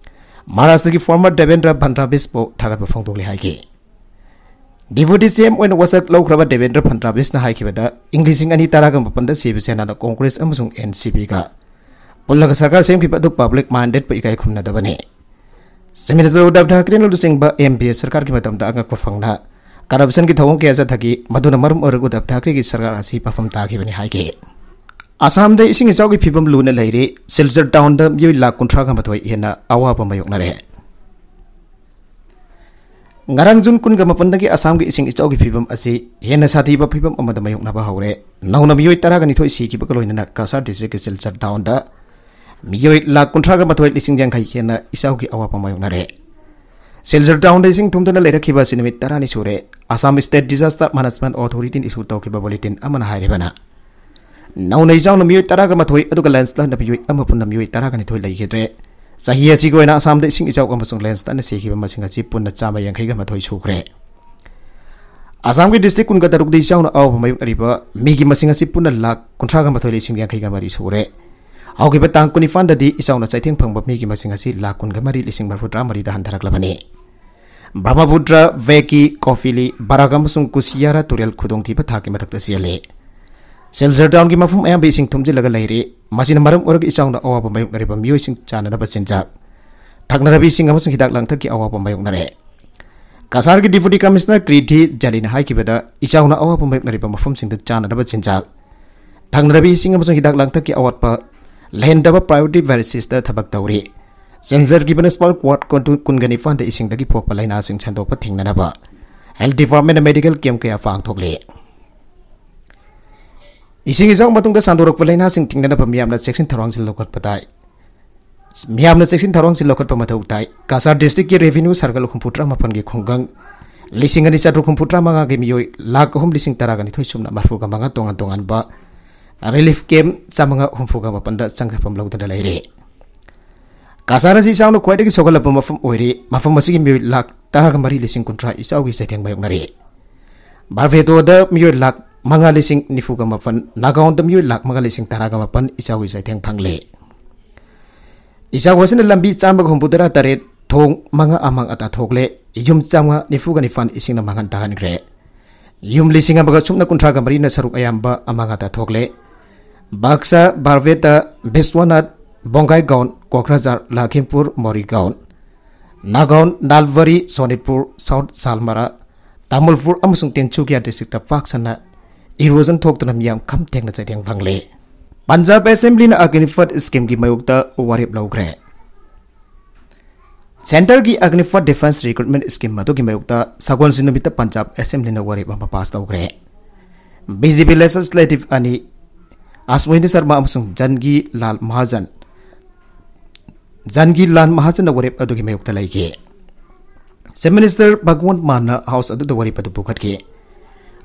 ꯃꯍꯥꯔꯥꯁꯇ꯭ꯔꯒꯤ ꯐꯣꯔꯃꯔ ꯗꯦꯕꯦꯟꯗ꯭ꯔ ꯐꯟꯗ꯭ꯔꯥꯕꯤꯁꯄꯨ ꯊꯥꯒꯠꯄ ꯐꯣꯡꯗꯣꯛꯂꯤ ꯍꯥꯏꯈꯤ꯫ ꯗꯤꯄ꯭ꯌꯨꯇꯤ ꯁꯤ ꯑꯦꯝ ꯑꯣꯏꯅ ꯋꯥꯁꯛ ꯂꯧꯈ꯭ꯔꯕ ꯗꯦꯕꯦꯟꯗ꯭ꯔ ꯐꯟꯗ꯭ꯔꯥꯕꯤꯁꯅ ꯍꯥꯏꯈꯤꯕꯗ, ꯏꯪ ꯂꯤꯁꯤꯡ ꯑꯅꯤ ꯇꯔꯥꯒ ꯃꯥꯄꯟꯗ ꯁꯤꯕ ꯁꯦꯅꯥꯅ ꯀꯣꯡꯒ꯭ꯔꯦꯁ ꯑꯃꯁꯨꯡ ꯑꯦꯟ ꯁꯤ ꯄꯤꯒ ꯄꯨꯜꯂꯒ ꯁꯔꯀꯥꯔ ꯁꯦꯝꯈꯤꯕ ꯑꯗꯨ ꯄꯕ꯭ꯂꯤꯛ ꯃꯥꯏꯟꯗꯦꯗꯄꯨ ꯏꯀꯥꯏ ꯈꯨꯝꯅꯗꯕꯅꯤ꯫ ꯆꯤꯐ ꯃꯤꯅꯤꯁꯇꯔ ꯎꯗꯕ ꯊꯥꯀ꯭ꯔꯦꯅ ꯂꯨꯆꯤꯡꯕ ꯑꯦꯟ ꯗꯤ ꯑꯦ ꯁꯔꯀꯥꯔꯒꯤ ꯃꯇꯝꯗ ꯑꯉꯛꯄ ꯐꯪꯅ ꯀꯔꯞꯁꯟꯒꯤ ꯊꯧꯑꯣꯡ ꯀꯌꯥ ꯆꯠꯊꯈꯤ, ꯃꯗꯨꯅ ꯃꯔꯝ ꯑꯣꯏꯔꯒ ꯎꯗꯕ ꯊꯥꯀ꯭ꯔꯦꯒꯤ ꯁꯔꯀꯥꯔ ꯑꯁꯤ ꯃꯐꯝ ꯇꯥꯈꯤꯕꯅꯤ ꯍꯥꯏꯈꯤ꯫ ꯑꯁꯥꯝꯗ ꯏꯁꯤꯡ ꯏꯆꯥꯎꯒꯤ ꯐꯤꯕꯝ ꯂꯨꯅ ꯂꯩꯔꯤ꯫ ꯁꯤꯜꯆꯔ ꯇꯥꯎꯟꯗ ꯃꯤꯑꯣꯏ ꯂꯥꯈ ꯀꯨꯟꯊ꯭ꯔꯥꯒ ꯃꯥꯊꯣꯏ ꯍꯦꯟꯅ ꯑꯋꯥꯕ ꯃꯥꯌꯣꯛꯅꯔꯦ꯫ ꯉꯔꯥꯡ ꯖꯨꯟ ꯀꯨꯟꯒ ꯃꯥꯄꯟꯗꯒꯤ ꯑꯁꯥꯝꯒꯤ ꯏꯁꯤꯡ ꯏꯆꯥꯎꯒꯤ ꯐꯤꯕꯝ ꯑꯁꯤ ꯍꯦꯟꯅ ꯁꯥꯊꯤꯕ ꯐꯤꯕꯝ ꯑꯃꯗ ꯃꯥꯌꯣꯛꯅꯕ ꯍꯧꯔꯦ꯫ ꯅꯧꯅ ꯃꯤꯑꯣꯏ ꯇꯔꯥꯒ ꯅꯤꯊꯣꯏ ꯁꯤꯈꯤꯕꯒ ꯂꯣꯏꯅꯅ ꯀꯁꯥꯔ ꯗꯤꯁꯇ꯭ꯔꯤꯛꯀꯤ ꯁꯤꯜꯆꯔ ꯇꯥꯎꯟꯗ ꯃꯤꯑꯣꯏ ꯂꯥꯈ ꯀꯨꯟꯊ꯭ꯔꯥꯒ ꯃꯥꯊꯣꯏ ꯂꯤꯁꯤꯡ ꯌꯥꯡꯈꯩ ꯍꯦꯟꯅ ꯏꯆꯥꯎꯒꯤ ꯑꯋꯥꯕ ꯃꯥꯌꯣꯛꯅꯔꯦ꯫ ꯁꯤꯜꯆꯔ ꯇꯥꯎꯟꯗ ꯏꯁꯤꯡ ꯊꯨꯝꯗꯨꯅ ꯂꯩꯔꯛꯈꯤꯕ ꯑꯁꯤ ꯅꯨꯃꯤꯠ ꯇꯔꯥꯅꯤ ꯁꯨꯔꯦ꯫ ꯑꯁꯥꯝ ꯁ꯭ꯇꯦꯠ ꯗꯤꯖꯥꯁꯇꯔ ꯃꯦꯅꯦꯖꯃꯦꯟꯠ ꯑꯣꯊꯣꯔꯤꯇꯤꯅ ꯏꯁꯨ ꯇꯧꯈꯤꯕ ꯕꯨꯂꯦꯇꯤꯟ ꯑꯃꯅ ꯍꯥꯏꯔꯤꯕꯅ, ꯅꯧꯅ ꯏꯆꯥꯎꯅ ꯃꯤꯑꯣꯏ ꯇꯔꯥꯒ ꯃꯥꯊꯣꯏ ꯑꯗꯨꯒ ꯂꯦꯟꯁꯂꯥꯏꯠꯅ ꯃꯤꯑꯣꯏ ꯑꯃ ꯄꯨꯟꯅ ꯃꯤꯑꯣꯏ ꯇꯔꯥꯒ ꯅꯤꯊꯣꯏ ꯂꯩꯈꯤꯗ꯭ꯔꯦ꯫ ꯆꯍꯤ ꯑꯁꯤꯒꯤ ꯑꯣꯏꯅ ꯑꯁꯥꯝꯗ ꯏꯁꯤꯡ ꯏꯆꯥꯎ ꯑꯃꯁꯨꯡ ꯂꯦꯟꯁꯂꯥꯏꯠꯅ ꯁꯤꯈꯤꯕ ꯃꯁꯤꯡ ꯑꯁꯤ ꯄꯨꯟꯅ ꯆꯥꯝꯃ ꯌꯥꯡꯈꯩꯒ ꯃꯥꯊꯣꯏ ꯁꯨꯈ꯭ꯔꯦ꯫ ꯑꯁꯥꯝꯒꯤ ꯗꯤꯁꯇ꯭ꯔꯤꯛ ꯀꯨꯟꯒ ꯇꯔꯨꯛꯇ ꯏꯆꯥꯎꯅ ꯑꯋꯥꯕ ꯃꯥꯌꯣꯛꯅꯔꯤꯕ ꯃꯤꯒꯤ ꯃꯁꯤꯡ ꯑꯁꯤ ꯄꯨꯟꯅ ꯂꯥꯈ ꯀꯨꯟꯊ꯭ꯔꯥꯒ ꯃꯥꯊꯣꯏ ꯂꯤꯁꯤꯡ ꯌꯥꯡꯈꯩꯒ ꯃꯔꯤ ꯁꯨꯔꯦ꯫ ꯍꯧꯈꯤꯕ ꯇꯥꯡ ꯀꯨꯟꯅꯤꯄꯥꯟꯗꯗꯤ ꯏꯆꯥꯎꯅ ꯆꯩꯊꯦꯡ ꯐꯪꯕ ꯃꯤꯒꯤ ꯃꯁꯤꯡ ꯑꯁꯤ ꯂꯥꯈ ꯀꯨꯟꯒ ꯃꯔꯤ ꯂꯤꯁꯤꯡ ꯃꯔꯤꯐꯨꯇꯔꯥ ꯃꯔꯤꯗ ꯍꯟꯊꯔꯛꯂꯕꯅꯤ꯫ ꯕ꯭ꯔꯍꯃꯄꯨꯇ꯭ꯔ, ꯚꯦꯀꯤ, ꯀꯣꯐꯤꯂꯤ, ꯕꯔꯥꯛ ꯑꯃꯁꯨꯡ ꯀꯨꯁꯤꯌꯥꯔꯥ ꯇꯨꯔꯦꯜ ꯈꯨꯗꯣꯡꯊꯤꯕ ꯊꯥꯛꯀꯤ ꯃꯊꯛꯇ ꯆꯦꯜꯂꯤ꯫ ꯁꯤꯜꯆꯔ ꯇꯥꯎꯟꯒꯤ ꯃꯐꯝ ꯑꯌꯥꯝꯕ ꯏꯁꯤꯡ ꯊꯨꯝꯖꯤꯜꯂꯒ ꯂꯩꯔꯤ꯫ ꯃꯁꯤꯅ ꯃꯔꯝ ꯑꯣꯏꯔꯒ ꯏꯆꯥꯎꯅ ꯑꯋꯥꯕ ꯃꯥꯌꯣꯛꯅꯔꯤꯕ ꯃꯤꯑꯣꯏꯁꯤꯡ ꯆꯥꯅꯅꯕ ꯆꯤꯟꯖꯥꯛ, ꯊꯛꯅꯅꯕ ꯏꯁꯤꯡ ꯑꯃꯁꯨꯡ ꯍꯤꯗꯥꯛ ꯂꯥꯡꯊꯛꯀꯤ ꯑꯋꯥꯕ ꯃꯥꯌꯣꯛꯅꯔꯦ꯫ ꯀꯁꯥꯔꯒꯤ Deputy Commissioner ꯀ꯭ꯔꯤꯙꯤ ꯖꯂꯤꯅ ꯍꯥꯏꯈꯤꯕꯗ, ꯏꯆꯥꯎꯅ ꯑꯋꯥꯕ ꯃꯥꯌꯣꯛꯅꯔꯤꯕ ꯃꯐꯝꯁꯤꯡꯗ ꯆꯥꯅꯅꯕ ꯆꯤꯟꯖꯥꯛ, ꯊꯛꯅꯅꯕ ꯏꯁꯤꯡ ꯑꯃꯁꯨꯡ ꯍꯤꯗꯥꯛ ꯂꯥꯡꯊꯛꯀꯤ ꯑꯋꯥꯠꯄ ꯂꯩꯍꯟꯗꯕ priority basis ꯊꯕꯛ ꯇꯧꯔꯤ꯫ ꯁꯤꯜꯆꯔꯒꯤ Municipal Ward ꯀꯨꯟꯒ ꯅꯤꯄꯥꯟꯗ ꯏꯁꯤꯡꯗꯒꯤ ꯄꯣꯛꯄ ꯂꯥꯏꯅꯥꯁꯤꯡ ꯁꯟꯗꯣꯛꯄ ꯊꯤꯡꯅꯅꯕ Health Department ꯅ medical camp ꯀꯌꯥ ꯄꯥꯡꯊꯣꯛꯂꯤ꯫ ꯏꯁꯤꯡ ꯏꯆꯥꯎ ꯃꯇꯨꯡꯗ ꯁꯟꯗꯣꯔꯛꯄ ꯂꯥꯏꯅꯥꯁꯤꯡ ꯊꯤꯡꯅꯅꯕ ꯃꯤꯌꯥꯝꯅ ꯆꯦꯛꯁꯤꯟ ꯊꯧꯔꯥꯡꯁꯤꯡ ꯂꯧꯈꯠꯄ ꯇꯥꯏ꯫ ꯃꯤꯌꯥꯝꯅ ꯆꯦꯛꯁꯤꯟ ꯊꯧꯔꯥꯡꯁꯤꯡ ꯂꯧꯈꯠꯄ ꯃꯊꯧ ꯇꯥꯏ꯫ ꯀꯁꯥꯔ district ꯀꯤ revenue circle ꯍꯨꯝꯐꯨꯇꯔꯥ ꯃꯥꯄꯟꯒꯤ ꯈꯨꯡꯒꯪ ꯂꯤꯁꯤꯡ ꯑꯅꯤ ꯆꯥꯇ꯭ꯔꯨꯛ ꯍꯨꯝꯐꯨꯇꯔꯥ ꯃꯉꯥꯒꯤ ꯃꯤꯑꯣꯏ ꯂꯥꯈ ꯑꯍꯨꯝ ꯂꯤꯁꯤꯡ ꯇꯔꯥꯒ ꯅꯤꯊꯣꯏ ꯁꯨꯞꯅ ꯃꯔꯤꯐꯨꯒ ꯃꯉꯥ ꯇꯣꯉꯥꯟ ꯇꯣꯉꯥꯟꯕ relief camp ꯆꯥꯃꯉꯥ ꯍꯨꯝꯐꯨꯒ ꯃꯥꯄꯟꯗ ꯆꯪꯖꯐꯝ ꯂꯧꯗꯨꯅ ꯂꯩꯔꯦ꯫ ꯀꯁꯥꯔ ꯑꯁꯤ ꯏꯆꯥꯎꯅ ꯈ꯭ꯋꯥꯏꯗꯒꯤ ꯁꯣꯛꯍꯜꯂꯕ ꯃꯐꯝ ꯑꯣꯏꯔꯤ꯫ ꯃꯐꯝ ꯑꯁꯤꯒꯤ ꯃꯤꯑꯣꯏ ꯂꯥꯈ ꯇꯔꯥꯒ ꯃꯔꯤ ꯂꯤꯁꯤꯡ ꯀꯨꯟꯊ꯭ꯔꯥ ꯏꯆꯥꯎꯒꯤ ꯆꯩꯊꯦꯡ ꯃꯥꯌꯣꯛꯅꯔꯤ꯫ ꯕꯥꯔꯕꯦꯇꯣꯗ ꯃꯤꯑꯣꯏ ꯂꯥꯈ ꯃꯉꯥ ꯂꯤꯁꯤꯡ ꯅꯤꯐꯨꯒ ꯃꯥꯄꯟ, ꯅꯥꯒꯥꯎꯟꯗ ꯃꯤꯑꯣꯏ ꯂꯥꯈ ꯃꯉꯥ ꯂꯤꯁꯤꯡ ꯇꯔꯥꯒ ꯃꯥꯄꯟ ꯏꯆꯥꯎꯒꯤ ꯆꯩꯊꯦꯡ ꯐꯪꯂꯦ꯫ ꯏꯆꯥꯎ ꯑꯁꯤꯅ ꯂꯝꯕꯤ ꯆꯥꯝꯃꯒ ꯍꯨꯝꯐꯨꯇꯔꯥ ꯇꯔꯦꯠ, ꯊꯣꯡ ꯃꯉꯥ ꯑꯃꯥꯡ ꯑꯇꯥ ꯊꯣꯛꯂꯦ, ꯌꯨꯝ ꯆꯥꯝꯃꯉꯥ ꯅꯤꯐꯨꯒ ꯅꯤꯄꯥꯟ ꯏꯁꯤꯡꯅ ꯃꯥꯡꯍꯟ ꯇꯥꯍꯟꯈ꯭ꯔꯦ꯫ ꯌꯨꯝ ꯂꯤꯁꯤꯡ ꯑꯃꯒ ꯁꯨꯞꯅ ꯀꯨꯟꯊ꯭ꯔꯥꯒ ꯃꯔꯤꯅ ꯁꯔꯨꯛ ꯑꯌꯥꯝꯕ ꯑꯃꯥꯡ ꯑꯇꯥ ꯊꯣꯛꯂꯦ꯫ ꯕꯥꯛꯁꯥ, ꯕꯥꯔꯕꯦꯇꯥ, ꯕꯤꯁ꯭ꯋꯥꯅꯥꯊ, ꯕꯣꯡꯒꯥꯏꯒꯥꯎꯟ, ꯀꯣꯀ꯭ꯔꯥꯖꯥꯔ, ꯂꯈꯤꯝꯄꯨꯔ, ꯃꯣꯔꯤꯒꯥꯎꯟ, ꯅꯥꯒꯥꯎꯟ, ꯅꯥꯜꯕꯥꯔꯤ, ꯁꯣꯅꯤꯠꯄꯨꯔ, ꯁꯥꯎꯊ ꯁꯥꯜꯃꯥꯔꯥ, ꯇꯥꯃꯨꯜꯄꯨꯔ ꯑꯃꯁꯨꯡ ꯇꯤꯟꯁꯨꯀꯤꯌꯥ district ꯇ ꯄꯥꯛ ꯁꯟꯅ erosion ꯊꯣꯛꯇꯨꯅ ꯃꯤꯌꯥꯝ ꯈꯝ ꯊꯦꯡꯅ ꯆꯩꯊꯦꯡ ꯐꯪꯂꯦ꯫ ꯄꯟꯖꯥꯕ Assembly ꯅ ꯑꯒꯅꯤꯄꯊ scheme ꯒꯤ ꯃꯥꯌꯣꯛꯇ ꯋꯥꯔꯦꯞ ꯂꯧꯈ꯭ꯔꯦ꯫ Centre ꯒꯤ ꯑꯒꯅꯤꯄꯊ Defence Recruitment Scheme ꯑꯗꯨꯒꯤ ꯃꯥꯌꯣꯛꯇ ꯁꯒꯣꯜꯁꯦꯟ ꯅꯨꯃꯤꯠꯇ ꯄꯟꯖꯥꯕ Assembly ꯅ ꯋꯥꯔꯦꯞ ꯑꯃ pass ꯇꯧꯈ꯭ꯔꯦ꯫ BJP Legislative ꯑꯅꯤ, ꯑꯁ꯭ꯋꯤꯅꯤ ꯁꯔꯃꯥ ꯑꯃꯁꯨꯡ ꯖꯟꯒꯤ ꯂꯥꯜ ꯃꯍꯥꯖꯟ, ꯖꯟꯒꯤ ꯂꯥꯜ ꯃꯍꯥꯖꯟꯅ ꯋꯥꯔꯦꯞ ꯑꯗꯨꯒꯤ ꯃꯥꯌꯣꯛꯇ ꯂꯩꯈꯤ꯫ Chief Minister ꯚꯒꯋꯟꯠ ꯃꯥꯟꯅ House ꯑꯗꯨꯗ ꯋꯥꯔꯦꯞ ꯑꯗꯨ ꯄꯨꯈꯠꯈꯤ꯫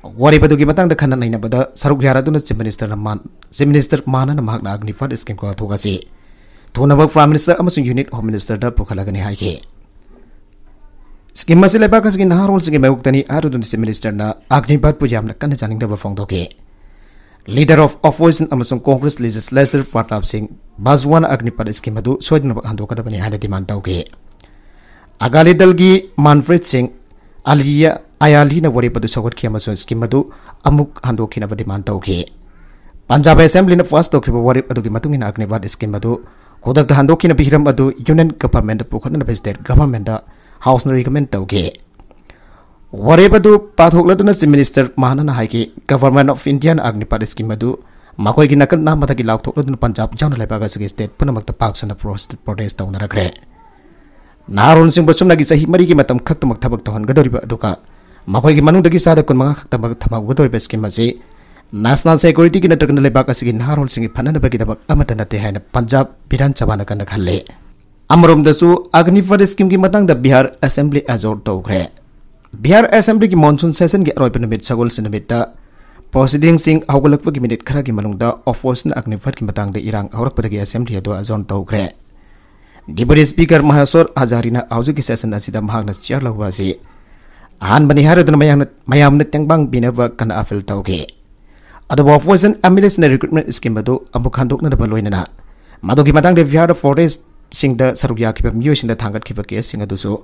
ꯋꯥꯔꯦꯞ ꯑꯗꯨꯒꯤ ꯃꯇꯥꯡꯗ ꯈꯟꯅ ꯅꯩꯅꯕꯗ ꯁꯔꯨꯛ ꯌꯥꯔꯗꯨꯅ Chief Minister ꯅ ꯃꯥꯟ-, Chief Minister ꯃꯥꯟꯅꯅ ꯃꯍꯥꯛꯅ ꯑꯒꯅꯤꯄꯊ scheme ꯀꯣꯛꯍꯟꯊꯣꯛ ꯑꯁꯤ ꯊꯨꯅꯃꯛ Prime Minister ꯑꯃꯁꯨꯡ Union Home Minister ꯗ ꯄꯨꯈꯠꯂꯒꯅꯤ ꯍꯥꯏꯈꯤ꯫ Scheme ꯑꯁꯤ ꯂꯩꯕꯥꯛ ꯑꯁꯤꯒꯤ ꯅꯍꯥꯔꯣꯜꯁꯤꯡꯒꯤ ꯃꯥꯌꯣꯛꯇꯅꯤ ꯍꯥꯏꯔꯗꯨꯅ Chief Minister ꯅ ꯑꯒꯅꯤꯄꯊꯄꯨ ꯌꯥꯝꯅ ꯀꯟꯅ ꯆꯥꯅꯤꯡꯗꯕ ꯐꯣꯡꯗꯣꯛꯈꯤ꯫ Leader of Opposition ꯑꯃꯁꯨꯡ Congress Legislator ꯄ꯭ꯔꯇꯥꯞ ꯁꯤꯡ ꯕꯥꯖꯋꯥꯅ ꯑꯒꯅꯤꯄꯊ scheme ꯑꯗꯨ ꯁꯣꯏꯗꯅꯃꯛ ꯍꯟꯗꯣꯛꯀꯗꯕꯅꯤ ꯍꯥꯏꯅ demand ꯇꯧꯈꯤ꯫ ꯑꯒꯥꯂꯤ ꯗꯜꯒꯤ ꯃꯟꯄ꯭ꯔꯤꯠ ꯁꯤꯡ ꯑꯂꯤꯌꯥ ꯑꯌꯥꯂꯤꯅ ꯋꯥꯔꯦꯞ ꯑꯗꯨ ꯁꯧꯒꯠꯈꯤ ꯑꯃꯁꯨꯡ scheme ꯑꯗꯨ ꯑꯃꯨꯛ ꯍꯟꯗꯣꯛꯈꯤꯅꯕ demand ꯇꯧꯈꯤ꯫ ꯄꯟꯖꯥꯕ ꯑꯦꯁꯦꯝꯕ꯭ꯂꯤꯅ ꯄꯥꯁ ꯇꯧꯈꯤꯕ ꯋꯥꯔꯦꯞ ꯑꯗꯨꯒꯤ ꯃꯇꯨꯡ ꯏꯟꯅ ꯑꯒꯅꯤꯕꯥꯠ ꯁ꯭ꯀꯤꯝ ꯑꯗꯨ ꯈꯨꯗꯛꯇ ꯍꯟꯗꯣꯛꯈꯤꯅꯕ ꯍꯤꯔꯝ ꯑꯗꯨ ꯌꯨꯅꯤꯌꯟ ꯒꯚꯔꯟꯃꯦꯟꯠꯇ ꯄꯨꯈꯠꯅꯅꯕ ꯁ꯭ꯇꯦꯠ ꯒꯚꯔꯟꯃꯦꯟꯠꯇ ꯍꯥꯎꯁꯅ ꯔꯤꯀꯃꯦꯟ ꯇꯧꯈꯤ꯫ ꯋꯥꯔꯦꯞ ꯑꯗꯨ ꯄꯥꯊꯣꯛꯂꯗꯨꯅ ꯆꯤꯐ ꯃꯤꯅꯤꯁꯇꯔ ꯃꯍꯥꯅꯅ ꯍꯥꯏꯈꯤ, ꯒꯚꯔꯟꯃꯦꯟꯠ ꯑꯣꯐ ꯏꯟꯗꯤꯌꯥꯅ ꯑꯒꯅꯤꯄꯥꯠ ꯁ꯭ꯀꯤꯝ ꯑꯗꯨ ꯃꯈꯣꯏꯒꯤ ꯅꯥꯀꯜ ꯅꯥꯝꯃꯗꯒꯤ ꯂꯥꯎꯊꯣꯛꯂꯗꯨꯅ ꯄꯟꯖꯥꯕ ꯌꯥꯎꯅ ꯂꯩꯕꯥꯛ ꯑꯁꯤꯒꯤ ꯁ꯭ꯇꯦꯠ ꯄꯨꯝꯅꯃꯛꯇ ꯄꯥꯛ ꯁꯟꯅ ꯄ꯭ꯔꯣ-, ꯄ꯭ꯔꯣꯇꯦꯁ ꯇꯧꯅꯔꯛꯈ꯭ꯔꯦ꯫ ꯅꯍꯥꯔꯣꯜꯁꯤꯡꯕꯨ ꯁꯨꯞꯅꯒꯤ ꯆꯍꯤ ꯃꯔꯤꯒꯤ ꯃꯇꯝ ꯈꯛꯇꯃꯛ ꯊꯕꯛ ꯇꯧꯍꯟꯒꯗꯧꯔꯤꯕ, ꯑꯗꯨꯒ ꯃꯈꯣꯏꯒꯤ ꯃꯅꯨꯡꯗꯒꯤ ꯆꯥꯗ ꯀꯨꯟꯃꯉꯥ ꯈꯛꯇꯃꯛ ꯊꯝꯍꯧꯒꯗꯧꯔꯤꯕ ꯁ꯭ꯀꯤꯝ ꯑꯁꯤ ꯅꯦꯁꯅꯦꯜ ꯁꯦꯀ꯭ꯌꯨꯔꯤꯇꯤꯒꯤ ꯅꯠꯇ꯭ꯔꯒꯅ ꯂꯩꯕꯥꯛ ꯑꯁꯤꯒꯤ ꯅꯍꯥꯔꯣꯜꯁꯤꯡꯒꯤ ꯐꯅꯅꯕꯒꯤꯗꯃꯛ ꯑꯃꯠꯇ ꯅꯠꯇꯦ ꯍꯥꯏꯅ ꯄꯟꯖꯥꯕ ꯕꯤꯙꯥꯟ ꯁꯚꯥꯅ ꯀꯟꯅ ꯈꯜꯂꯤ꯫ ꯑꯃꯔꯣꯝꯗꯁꯨ ꯑꯒꯅꯤꯄꯥꯠ ꯁ꯭ꯀꯤꯝꯒꯤ ꯃꯇꯥꯡꯗ ꯕꯤꯍꯥꯔ ꯑꯦꯁꯦꯝꯕ꯭ꯂꯤ ꯑꯦꯖꯣꯔ ꯇꯧꯈ꯭ꯔꯦ꯫ ꯕꯤꯍꯥꯔ ꯑꯦꯁꯦꯝꯕ꯭ꯂꯤꯒꯤ ꯃꯣꯟꯁꯨꯟ ꯁꯦꯁꯟꯒꯤ ꯑꯔꯣꯏꯕ ꯅꯨꯃꯤꯠ ꯁꯒꯣꯜꯁꯦꯟ ꯅꯨꯃꯤꯠꯇ ꯄ꯭ꯔꯣꯁꯤꯗꯤꯡꯁꯤꯡ ꯍꯧꯒꯠꯂꯛꯄꯒꯤ ꯃꯤꯅꯤꯠ ꯈꯔꯒꯤ ꯃꯅꯨꯡꯗ ꯑꯣꯄꯣꯖꯤꯁꯟ ꯑꯒꯅꯤꯄꯥꯠꯀꯤ ꯃꯇꯥꯡꯗ ꯏꯔꯥꯡ ꯍꯧꯔꯛꯄꯗꯒꯤ ꯑꯦꯁꯦꯝꯕ꯭ꯂꯤ ꯑꯗꯨ ꯑꯦꯖꯣꯔꯟ ꯇꯧꯈ꯭ꯔꯦ꯫ ꯗꯤꯄꯨꯇꯤ ꯁ꯭ꯄꯤꯀꯔ ꯃꯍꯦꯁꯣꯔ ꯍꯖꯥꯔꯤꯅ ꯍꯧꯖꯤꯛꯀꯤ ꯁꯦꯁꯟ ꯑꯁꯤꯗ ꯃꯍꯥꯛꯅ ꯆꯤꯌꯥꯔ ꯂꯧꯕ ꯑꯁꯤ ꯑꯍꯥꯟꯕꯅꯤ ꯍꯥꯏꯔꯗꯨꯅ ꯃꯌꯥꯝꯅ, ꯃꯌꯥꯝꯅ ꯇꯦꯡꯕꯥꯡ ꯄꯤꯅꯕ ꯀꯟꯅ ꯑꯄꯤꯜ ꯇꯧꯈꯤ꯫ ꯑꯗꯨꯕꯨ ꯑꯣꯄꯣꯖꯤꯁꯟ ꯑꯦꯝ ꯑꯦꯜ ꯑꯦꯁꯤꯡꯅ ꯔꯤꯀ꯭ꯔꯨꯠꯃꯦꯟꯠ ꯁ꯭ꯀꯤꯝ ꯑꯗꯨ ꯑꯃꯨꯛ ꯍꯟꯗꯣꯛꯅꯅꯕ, ꯂꯣꯏꯅꯅ ꯃꯗꯨꯒꯤ ꯃꯇꯥꯡꯗ ꯕꯤꯍꯥꯔꯗ ꯄ꯭ꯔꯣꯇꯦꯁꯁꯤꯡꯗ ꯁꯔꯨꯛ ꯌꯥꯈꯤꯕ ꯃꯤꯑꯣꯏꯁꯤꯡꯗ ꯊꯥꯡꯒꯠꯈꯤꯕ ꯀꯦꯁꯁꯤꯡ ꯑꯗꯨꯁꯨ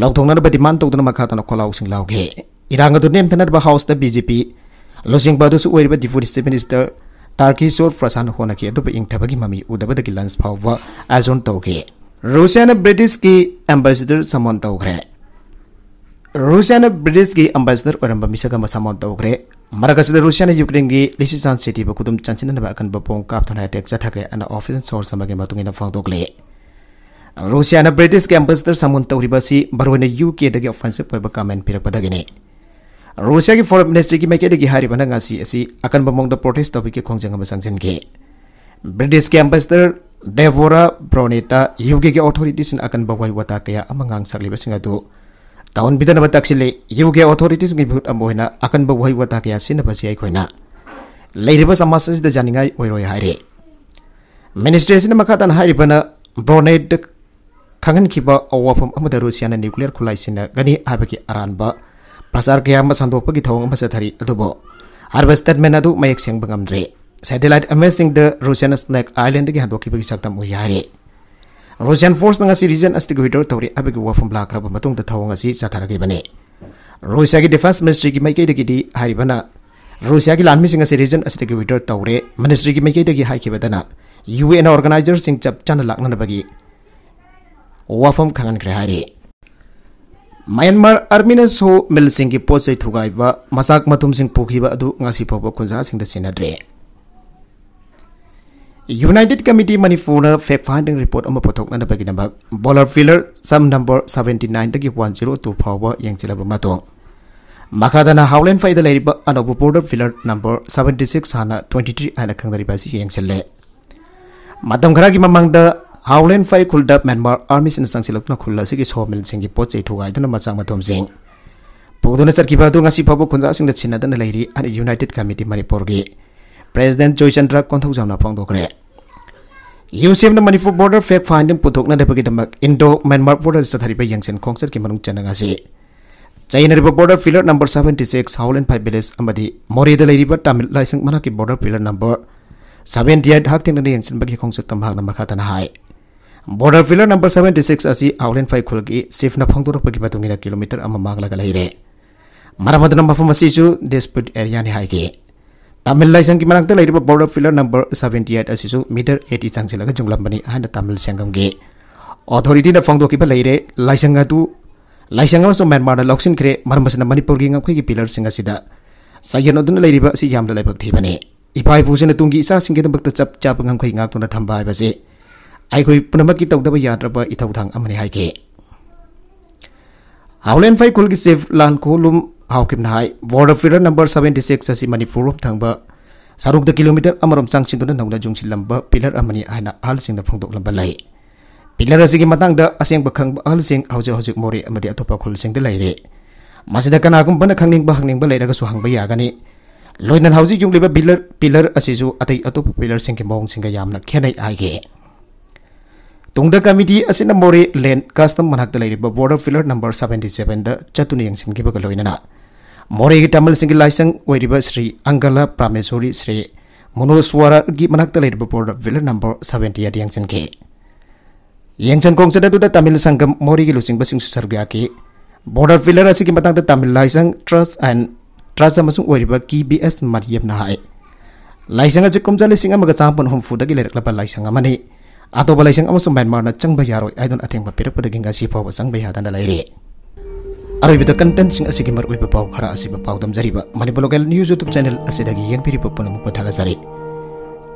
ꯂꯧꯊꯣꯛꯅꯅꯕ ꯗꯤꯃꯥꯟ ꯇꯧꯗꯨꯅ ꯃꯈꯥ ꯇꯥꯅ ꯈꯣꯜꯂꯥꯎꯁꯤꯡ ꯂꯥꯎꯈꯤ꯫ ꯏꯔꯥꯡ ꯑꯗꯨ ꯅꯦꯝꯊꯅꯕ ꯍꯥꯎꯁꯇ ꯕꯤ ꯖꯦ ꯄꯤ ꯂꯨꯆꯤꯡꯕ ꯑꯗꯨꯁꯨ ꯑꯣꯏꯔꯤꯕ ꯗꯤꯄꯨꯇꯤ ꯆꯤꯐ ꯃꯤꯅꯤꯁꯇꯔ ꯇꯥꯔꯀꯤꯁꯣꯔ ꯄ꯭ꯔꯁꯥꯟ ꯍꯣꯠꯅꯈꯤ, ꯑꯗꯨꯕꯨ ꯏꯪꯊꯕꯒꯤ ꯃꯃꯤ ꯎꯗꯕꯗꯒꯤ ꯂꯟꯆ ꯐꯥꯎꯕ ꯑꯦꯖꯣꯔꯟ ꯇꯧꯈꯤ꯫ ꯔꯨꯁꯤꯌꯥꯅ ꯕ꯭ꯔꯤꯇꯤꯁꯀꯤ ꯑꯦꯝꯕꯦꯁꯦꯗꯔ ꯁꯃꯟ ꯇꯧꯈ꯭ꯔꯦ꯫ ꯔꯨꯁꯤꯌꯥꯅ ꯕ꯭ꯔꯤꯇꯤꯁꯀꯤ ꯑꯦꯝꯕꯦꯁꯦꯗꯔ ꯑꯣꯏꯔꯝꯕ ꯃꯤꯁꯛ ꯑꯃ ꯁꯃꯟ ꯇꯧꯈ꯭ꯔꯦ꯫ ꯃꯔꯛ ꯑꯁꯤꯗ ꯔꯨꯁꯤꯌꯥꯅ ꯌꯨꯀ꯭ꯔꯦꯟꯒꯤ ꯂꯤꯁꯤꯆꯥꯟ ꯁꯤꯇꯤꯕꯨ ꯈꯨꯗꯨꯝ ꯆꯟꯁꯤꯟꯅꯅꯕ ꯑꯀꯟꯕ ꯕꯣꯝ ꯀꯥꯞꯊꯅ ꯑꯦꯇꯦꯛ ꯆꯠꯊꯈ꯭ꯔꯦ ꯍꯥꯏꯅ ꯑꯣꯐꯤꯁꯤꯌꯦꯜ ꯁꯣꯔꯁ ꯑꯃꯒꯤ ꯃꯇꯨꯡ ꯏꯟꯅ ꯐꯣꯡꯗꯣꯛꯂꯤ꯫ ꯔꯨꯁꯤꯌꯥꯅ ꯕ꯭ꯔꯤꯇꯤꯁꯀꯤ ꯑꯦꯝꯕꯦꯁꯦꯗꯔ ꯁꯃꯟ ꯇꯧꯔꯤꯕ ꯑꯁꯤ ꯃꯔꯨꯑꯣꯏꯅ ꯌꯨ ꯀꯦꯗꯒꯤ ꯑꯣꯐꯦꯟꯁꯤꯚ ꯑꯣꯏꯕ ꯀꯃꯦꯟ ꯄꯤꯔꯛꯄꯗꯒꯤꯅꯤ꯫ ꯔꯨꯁꯤꯌꯥꯒꯤ ꯐꯣꯔꯦꯟ ꯃꯤꯅꯤꯁꯇ꯭ꯔꯤꯒꯤ ꯃꯥꯏꯀꯩꯗꯒꯤ ꯍꯥꯏꯔꯤꯕꯅ ꯉꯁꯤ ꯑꯁꯤ ꯑꯀꯟꯕ ꯃꯑꯣꯡꯗ ꯄ꯭ꯔꯣꯇꯦꯁ ꯇꯧꯕꯒꯤ ꯈꯣꯡꯖꯪ ꯑꯃ ꯆꯪꯁꯤꯟꯈꯤ꯫ ꯕ꯭ꯔꯤꯇꯤꯁꯀꯤ ꯑꯦꯝꯕꯦꯁꯦꯗꯔ ꯗꯦꯕꯣꯔꯥ ꯕ꯭ꯔꯣꯅꯦꯠꯇ ꯌꯨ ꯀꯦꯒꯤ ꯑꯣꯊꯣꯔꯤꯇꯤꯁꯤꯡꯅ ꯑꯀꯟꯕ ꯋꯥꯍꯩ ꯋꯥꯇꯥ ꯀꯌꯥ ꯑꯃ ꯉꯥꯡ ꯁꯛꯂꯤꯕꯁꯤꯡ ꯑꯗꯨ ꯇꯧꯍꯟꯕꯤꯗꯅꯕ ꯇꯛꯁꯤꯜꯂꯤ꯫ ꯌꯨ ꯀꯦ ꯑꯣꯊꯣꯔꯤꯇꯤꯁꯤꯡꯒꯤ ꯃꯤꯍꯨꯠ ꯑꯃ ꯑꯣꯏꯅ ꯑꯀꯟꯕ ꯋꯥꯍꯩ ꯋꯥꯇꯥ ꯀꯌꯥ ꯁꯤꯖꯤꯟꯅꯕꯁꯤ ꯑꯩꯈꯣꯏꯅ ꯂꯩꯔꯤꯕ ꯁꯃꯥꯖ ꯑꯁꯤꯗ ꯌꯥꯅꯤꯡꯉꯥꯏ ꯑꯣꯏꯔꯣꯏ ꯍꯥꯏꯔꯤ꯫ ꯃꯤꯅꯤꯁꯇ꯭ꯔꯤ ꯑꯁꯤꯅ ꯃꯈꯥ ꯇꯥꯅ ꯍꯥꯏꯔꯤꯕꯅ, ꯕ꯭ꯔꯣꯅꯦꯠ ꯈꯪꯍꯟꯈꯤꯕ ꯋꯥꯐꯝ ꯑꯃꯗ ꯔꯨꯁꯤꯌꯥꯅ ꯅ꯭ꯌꯨꯀ꯭ꯂꯤꯌꯔ ꯈꯨꯠꯂꯥꯏ ꯁꯤꯖꯤꯟꯅꯒꯅꯤ ꯍꯥꯏꯕꯒꯤ ꯑꯔꯥꯟꯕ ꯄ꯭ꯔꯆꯥꯔ ꯀꯌꯥ ꯑꯃ ꯁꯟꯗꯣꯛꯄꯒꯤ ꯊꯧꯑꯣꯡ ꯑꯃ ꯆꯠꯊꯔꯤ, ꯑꯗꯨꯕꯨ ꯍꯥꯏꯔꯤꯕ ꯁ꯭ꯇꯦꯠꯃꯦꯟ ꯑꯗꯨ ꯃꯌꯦꯛ ꯁꯦꯡꯕ ꯉꯝꯗ꯭ꯔꯤ꯫ ꯁꯦꯇꯦꯂꯥꯏꯠ ꯏꯃꯦꯖꯁꯤꯡꯗ ꯔꯨꯁꯤꯌꯥꯅ ꯁ꯭ꯅꯦꯛ ꯑꯥꯏꯂꯦꯟꯗꯒꯤ ꯍꯟꯗꯣꯛꯈꯤꯕꯒꯤ ꯁꯛꯇꯝ ꯎꯏ ꯍꯥꯏꯔꯤ꯫ ꯔꯨꯁꯤꯌꯥꯟ ꯐꯣꯔꯁꯅ ꯉꯁꯤ ꯔꯤꯖꯟ ꯑꯁꯤꯗꯒꯤ ꯋꯤꯗ꯭ꯔꯣ ꯇꯧꯔꯤ ꯍꯥꯏꯕꯒꯤ ꯋꯥꯐꯝ ꯂꯥꯛꯈ꯭ꯔꯕ ꯃꯇꯨꯡꯗ ꯊꯧꯑꯣꯡ ꯑꯁꯤ ꯆꯠꯊꯔꯛꯈꯤꯕꯅꯤ꯫ ꯔꯨꯁꯤꯌꯥꯒꯤ ꯗꯤꯐꯦꯟꯁ ꯃꯤꯅꯤꯁꯇ꯭ꯔꯤꯒꯤ ꯃꯥꯏꯀꯩꯗꯒꯤꯗꯤ ꯍꯥꯏꯔꯤꯕꯅ ꯔꯨꯁꯤꯌꯥꯒꯤ ꯂꯥꯟꯃꯤꯁꯤꯡ ꯑꯁꯤ ꯔꯤꯖꯟ ꯑꯁꯤꯗꯒꯤ ꯋꯤꯗ꯭ꯔꯣ ꯇꯧꯔꯦ꯫ ꯃꯤꯅꯤꯁꯇ꯭ꯔꯤꯒꯤ ꯃꯥꯏꯀꯩꯗꯒꯤ ꯍꯥꯏꯈꯤꯕꯗꯅ ꯌꯨ ꯑꯦꯟ ꯑꯣꯔꯒꯅꯥꯏꯖꯔꯁꯤꯡ ꯆꯞ ꯆꯥꯅ ꯂꯥꯛꯅꯅꯕꯒꯤ ꯋꯥꯐꯝ ꯈꯪꯍꯟꯈ꯭ꯔꯦ ꯍꯥꯏꯔꯤ꯫ ꯃ꯭ꯌꯥꯟꯃꯥꯔ ꯑꯥꯔꯃꯤꯅ ꯁꯣ ꯃꯤꯜꯁꯤꯡꯒꯤ ꯄꯣꯠ ꯆꯩ ꯊꯨꯒꯥꯏꯕ, ꯃꯆꯥꯛ ꯃꯊꯨꯝꯁꯤꯡ ꯄꯨꯈꯤꯕ ꯑꯗꯨ ꯉꯁꯤ ꯐꯥꯎꯕ ꯈꯨꯟꯖꯥꯁꯤꯡꯗ ꯁꯤꯟꯅꯗ꯭ꯔꯤ꯫ ꯌꯨꯅꯥꯏꯇꯦꯗ ꯀꯃꯤꯇꯤ ꯃꯅꯤꯄꯨꯔꯅ ꯐꯦꯛ ꯐꯥꯏꯟꯗꯤꯡ ꯔꯤꯄꯣꯔꯠ ꯑꯃ ꯄꯨꯊꯣꯛꯅꯅꯕꯒꯤꯗꯃꯛ ꯕꯣꯔꯗꯔ ꯐꯤꯂꯔ ꯁꯝ ꯅꯝꯕꯔ ꯁꯕꯦꯟꯇꯤ ꯅꯥꯏꯟꯗꯒꯤ ꯋꯥꯟ ꯖꯤꯔꯣ ꯇꯨ ꯐꯥꯎꯕ ꯌꯦꯡꯁꯤꯜꯂꯕ ꯃꯇꯨꯡ, ꯃꯈꯥꯗꯅ ꯍꯥꯎꯂꯦꯟ ꯐꯩꯗ ꯂꯩꯔꯤꯕ ꯑꯅꯧꯕ border pillar number seventy six, ꯍꯥꯟꯅ ꯇ꯭ꯋꯦꯟꯇꯤ ꯊ꯭ꯔꯤ ꯍꯥꯏꯅ ꯈꯪꯅꯔꯤꯕ ꯑꯁꯤ ꯌꯦꯡꯁꯤꯜꯂꯦ꯫ ꯃꯇꯝ ꯈꯔꯒꯤ ꯃꯃꯥꯡꯗ ꯍꯥꯎꯂꯦꯟ ꯐꯩ ꯈꯨꯜꯗ ꯃ꯭ꯌꯥꯟꯃꯥꯔ ꯑꯥꯔꯃꯤꯁꯤꯡꯅ ꯆꯪꯁꯤꯜꯂꯛꯇꯨꯅ ꯈꯨꯜ ꯑꯁꯤꯒꯤ ꯁꯣ ꯃꯤꯜꯁꯤꯡꯒꯤ ꯄꯣꯠ ꯆꯩ ꯊꯨꯒꯥꯏꯗꯨꯅ ꯃꯆꯥꯛ ꯃꯊꯨꯝꯁꯤꯡ ꯄꯨꯗꯨꯅ ꯆꯠꯈꯤꯕ ꯑꯗꯨ ꯉꯁꯤ ꯐꯥꯎꯕ ꯈꯨꯟꯖꯥꯁꯤꯡꯗ ꯁꯤꯟꯅꯗꯅ ꯂꯩꯔꯤ ꯍꯥꯏꯅ ꯌꯨꯅꯥꯏꯇꯦꯗ ꯀꯃꯤꯇꯤ ꯃꯅꯤꯄꯨꯔꯒꯤ ꯄ꯭ꯔꯦꯁꯤꯗꯦꯟꯠ ꯖꯣꯏꯆꯟꯗ꯭ꯔ ꯀꯣꯟꯊꯧꯖꯝꯅ ꯐꯣꯡꯗꯣꯛꯈ꯭ꯔꯦ꯫ ꯌꯨ ꯁꯤ ꯑꯦꯝꯅ ꯃꯅꯤꯄꯨꯔ ꯕꯣꯔꯗꯔ ꯐꯦꯛ ꯐꯥꯏꯟꯗꯤꯡ ꯄꯨꯊꯣꯛꯅꯅꯕꯒꯤꯗꯃꯛ ꯏꯟꯗꯣ ꯃ꯭ꯌꯥꯟꯃꯥꯔ ꯕꯣꯔꯗꯔꯗ ꯆꯠꯊꯔꯤꯕ ꯌꯦꯡꯁꯤꯟ ꯈꯣꯡꯆꯠꯀꯤ ꯃꯅꯨꯡ ꯆꯟꯅ ꯉꯁꯤ ꯆꯌꯦꯠꯅꯔꯤꯕ border pillar number seventy six Haolen Phai village ꯑꯃꯗꯤ ꯃꯣꯔꯦꯗ ꯂꯩꯔꯤꯕ ꯇꯥꯃꯤꯜ ꯂꯥꯏꯁꯪ ꯃꯅꯥꯛꯀꯤ border pillar number seventy eight ꯍꯛꯊꯦꯡꯅꯅ ꯌꯦꯡꯁꯤꯟꯕꯒꯤ ꯈꯣꯡꯆꯠꯇ ꯃꯍꯥꯛꯅ ꯃꯈꯥ ꯇꯥꯅ ꯍꯥꯏ, border pillar number seventy six ꯑꯁꯤ ꯍꯥꯎꯂꯦꯟ ꯐꯩ ꯈꯨꯜꯒꯤ ꯆꯤꯐꯅ ꯐꯣꯡꯗꯣꯔꯛꯄꯒꯤ ꯃꯇꯨꯡ ꯏꯟꯅ ꯀꯤꯂꯣꯃꯤꯇꯔ ꯑꯃ ꯃꯥꯡꯂꯒ ꯂꯩꯔꯦ꯫ ꯃꯔꯝ ꯑꯗꯨꯅ ꯃꯐꯝ ꯑꯁꯤꯁꯨ ꯗꯤꯁꯄ꯭ꯌꯨꯠ ꯑꯦꯔꯤꯌꯥꯅꯤ ꯍꯥꯏꯈꯤ꯫ ꯇꯥꯃꯤꯜ ꯂꯥꯏꯁꯪꯒꯤ ꯃꯅꯥꯛꯇ ꯂꯩꯔꯤꯕ border pillar number seventy eight ꯑꯁꯤꯁꯨ ꯃꯤꯇꯔ ꯑꯩꯠꯇꯤ ꯆꯪꯁꯤꯜꯂꯒ ꯌꯨꯡꯂꯝꯕꯅꯤ ꯍꯥꯏꯅ ꯇꯥꯃꯤꯜ ꯁꯪꯒꯝꯒꯤ ꯑꯣꯊꯣꯔꯤꯇꯤꯅ ꯐꯣꯡꯗꯣꯛꯈꯤꯕ ꯂꯩꯔꯦ꯫ ꯂꯥꯏꯁꯪ ꯑꯗꯨ, ꯂꯥꯏꯁꯪ ꯑꯃꯁꯨ ꯃ꯭ꯌꯥꯟꯃꯥꯔꯅ ꯂꯧꯁꯤꯟꯈ꯭ꯔꯦ꯫ ꯃꯔꯝ ꯑꯁꯤꯅ ꯃꯅꯤꯄꯨꯔꯒꯤ ꯉꯝꯈꯩꯒꯤ ꯄꯤꯂꯔꯁꯤꯡ ꯑꯁꯤꯗ ꯆꯌꯦꯠꯅꯗꯨꯅ ꯂꯩꯔꯤꯕ ꯑꯁꯤ ꯌꯥꯝꯅ ꯂꯥꯏꯕꯛ ꯊꯤꯕꯅꯤ꯫ ꯏꯄꯥ ꯏꯄꯨꯁꯤꯡꯅ ꯇꯨꯡꯒꯤ ꯏꯆꯥꯁꯤꯡꯒꯤꯗꯃꯛꯇ ꯆꯞ ꯆꯥꯕ ꯉꯝꯈꯩ ꯉꯥꯛꯇꯨꯅ ꯊꯝꯕ ꯍꯥꯏꯕꯁꯤ ꯑꯩꯈꯣꯏ ꯄꯨꯝꯅꯃꯛꯀꯤ ꯇꯧꯗꯕ ꯌꯥꯗ꯭ꯔꯕ ꯏꯊꯧꯗꯥꯡ ꯑꯃꯅꯤ ꯍꯥꯏꯈꯤ꯫ ꯍꯥꯎꯂꯦꯟ ꯐꯩ ꯈꯨꯜꯒꯤ ꯆꯤꯐ ꯂꯥꯟꯈꯣꯂꯨꯝ ꯍꯥꯎꯀꯤꯞꯅ ꯍꯥꯏ, border pillar number seventy six ꯑꯁꯤ ꯃꯅꯤꯄꯨꯔ ꯔꯣꯝ ꯊꯪꯕ ꯁꯔꯨꯛꯇ ꯀꯤꯂꯣꯃꯤꯇꯔ ꯑꯃꯔꯣꯝ ꯆꯪꯁꯤꯟꯗꯨꯅ ꯅꯧꯅ ꯌꯨꯡꯁꯤꯜꯂꯝꯕ ꯄꯤꯂꯔ ꯑꯃꯅꯤ ꯍꯥꯏꯅ ꯑꯍꯜꯁꯤꯡꯅ ꯐꯣꯡꯗꯣꯛꯂꯝꯕ ꯂꯩ꯫ ꯄꯤꯂꯔ ꯑꯁꯤꯒꯤ ꯃꯇꯥꯡꯗ ꯑꯁꯦꯡꯕ ꯈꯪꯕ ꯑꯍꯜꯁꯤꯡ ꯍꯧꯖꯤꯛ ꯍꯧꯖꯤꯛ ꯃꯣꯔꯦ ꯑꯃꯗꯤ ꯑꯇꯣꯞꯄ ꯈꯨꯜꯁꯤꯡꯗ ꯂꯩꯔꯦ꯫ ꯃꯁꯤꯗ ꯀꯅꯥꯒꯨꯝꯕꯅ ꯈꯪꯅꯤꯡꯕ ꯍꯪꯅꯤꯡꯕ ꯂꯩꯔꯒꯁꯨ ꯍꯪꯕ ꯌꯥꯒꯅꯤ꯫ ꯂꯣꯏꯅꯅ ꯍꯧꯖꯤꯛ ꯌꯨꯡꯂꯤꯕ ꯄꯤꯂꯔ, ꯄꯤꯂꯔ ꯑꯁꯤꯁꯨ ꯑꯇꯩ ꯑꯇꯣꯞꯄ ꯄꯤꯂꯔꯁꯤꯡꯒꯤ ꯃꯑꯣꯡꯁꯤꯡꯒ ꯌꯥꯝꯅ ꯈꯦꯠꯅꯩ ꯍꯥꯏꯈꯤ꯫ ꯇꯨꯡꯗ ꯀꯃꯤꯇꯤ ꯑꯁꯤꯅ ꯃꯣꯔꯦ ꯂꯦꯟ ꯀꯁꯇꯝ ꯃꯅꯥꯛꯇ ꯂꯩꯔꯤꯕ ꯕꯣꯔꯗꯔ ꯐꯤꯂꯔ ꯅꯝꯕꯔ ꯁꯕꯦꯟꯇꯤ ꯁꯕꯦꯟꯗ ꯆꯠꯇꯨꯅ ꯌꯦꯡꯁꯤꯟꯈꯤꯕꯒ ꯂꯣꯏꯅꯅ ꯃꯣꯔꯦꯒꯤ ꯇꯥꯃꯤꯜꯁꯤꯡꯒꯤ ꯂꯥꯏꯁꯪ ꯑꯣꯏꯔꯤꯕ ꯁ꯭ꯔꯤ ꯑꯪꯒꯂ ꯄ꯭ꯔꯥꯃꯦꯁꯣꯔꯤ ꯁ꯭ꯔꯤ ꯃꯨꯅꯣꯁ꯭ꯋꯥꯔꯒꯤ ꯃꯅꯥꯛꯇ ꯂꯩꯔꯤꯕ border pillar number seventy eight ꯌꯦꯡꯁꯤꯟꯈꯤ꯫ ꯌꯦꯡꯁꯤꯟ ꯈꯣꯡꯆꯠ ꯑꯗꯨꯗ ꯇꯥꯃꯤꯜ ꯁꯪꯒꯝ ꯃꯣꯔꯦꯒꯤ ꯂꯨꯆꯤꯡꯕꯁꯤꯡꯁꯨ ꯁꯔꯨꯛ ꯌꯥꯈꯤ꯫ ꯕꯣꯔꯗꯔ ꯐꯤꯂꯔ ꯑꯁꯤꯒꯤ ꯃꯇꯥꯡꯗ ꯇꯥꯃꯤꯜ ꯂꯥꯏꯁꯪ ꯇ꯭ꯔꯁ ꯑꯦꯟ ꯔꯥꯖ ꯑꯃꯁꯨꯡ ꯑꯣꯏꯔꯤꯕ ꯀꯤ ꯕꯤ ꯑꯦꯁ ꯃꯔꯤꯌꯝꯅ ꯍꯥꯏ꯫ ꯂꯥꯏꯁꯪ ꯑꯁꯤ ꯀꯨꯝꯖꯥ ꯂꯤꯁꯤꯡ ꯑꯃꯒ ꯆꯥꯃꯥꯄꯟ ꯍꯨꯝꯐꯨꯗꯒꯤ ꯂꯩꯔꯛꯂꯕ ꯂꯥꯏꯁꯪ ꯑꯃꯅꯤ꯫ ꯑꯇꯣꯞꯄ ꯂꯥꯏꯁꯪ ꯑꯃꯁꯨ ꯃ꯭ꯌꯥꯟꯃꯥꯔꯅ ꯆꯪꯕ ꯌꯥꯔꯣꯏ ꯍꯥꯏꯗꯨꯅ ꯑꯊꯤꯡꯕ ꯄꯤꯔꯛꯄꯗꯒꯤ ꯉꯁꯤ ꯐꯥꯎꯕ ꯆꯪꯕ ꯌꯥꯗꯅ ꯂꯩꯔꯤ꯫ ꯑꯔꯣꯏꯕꯗ contentꯁꯤꯡ ꯑꯁꯤꯒꯤ ꯃꯔꯨꯑꯣꯏꯕ ꯄꯥꯎ ꯈꯔ ꯑꯁꯤꯕꯨ ꯄꯥꯎꯗꯝꯖꯔꯤꯕ Manipur Local News YouTube channel ꯑꯁꯤꯗꯒꯤ ꯌꯦꯡꯕꯤꯔꯤꯕ ꯄꯨꯝꯅꯃꯛꯄꯨ ꯊꯥꯒꯠꯆꯔꯤ꯫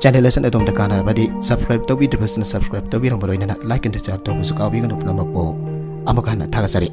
Channel ꯑꯁꯤꯅ ꯑꯗꯣꯝꯗ ꯀꯥꯟꯅꯔꯕꯗꯤ subscribe ꯇꯧꯕꯤꯗ꯭ꯔꯤꯕꯁꯤꯅ subscribe ꯇꯧꯕꯤꯔꯝꯕ ꯂꯣꯏꯅꯅ like and share ꯇꯧꯕꯁꯨ ꯀꯥꯎꯕꯤꯒꯅꯨ꯫ ꯄꯨꯝꯅꯃꯛꯄꯨ ꯑꯃꯨꯛ ꯍꯟꯅ ꯊꯥꯒꯠꯆꯔꯤ꯫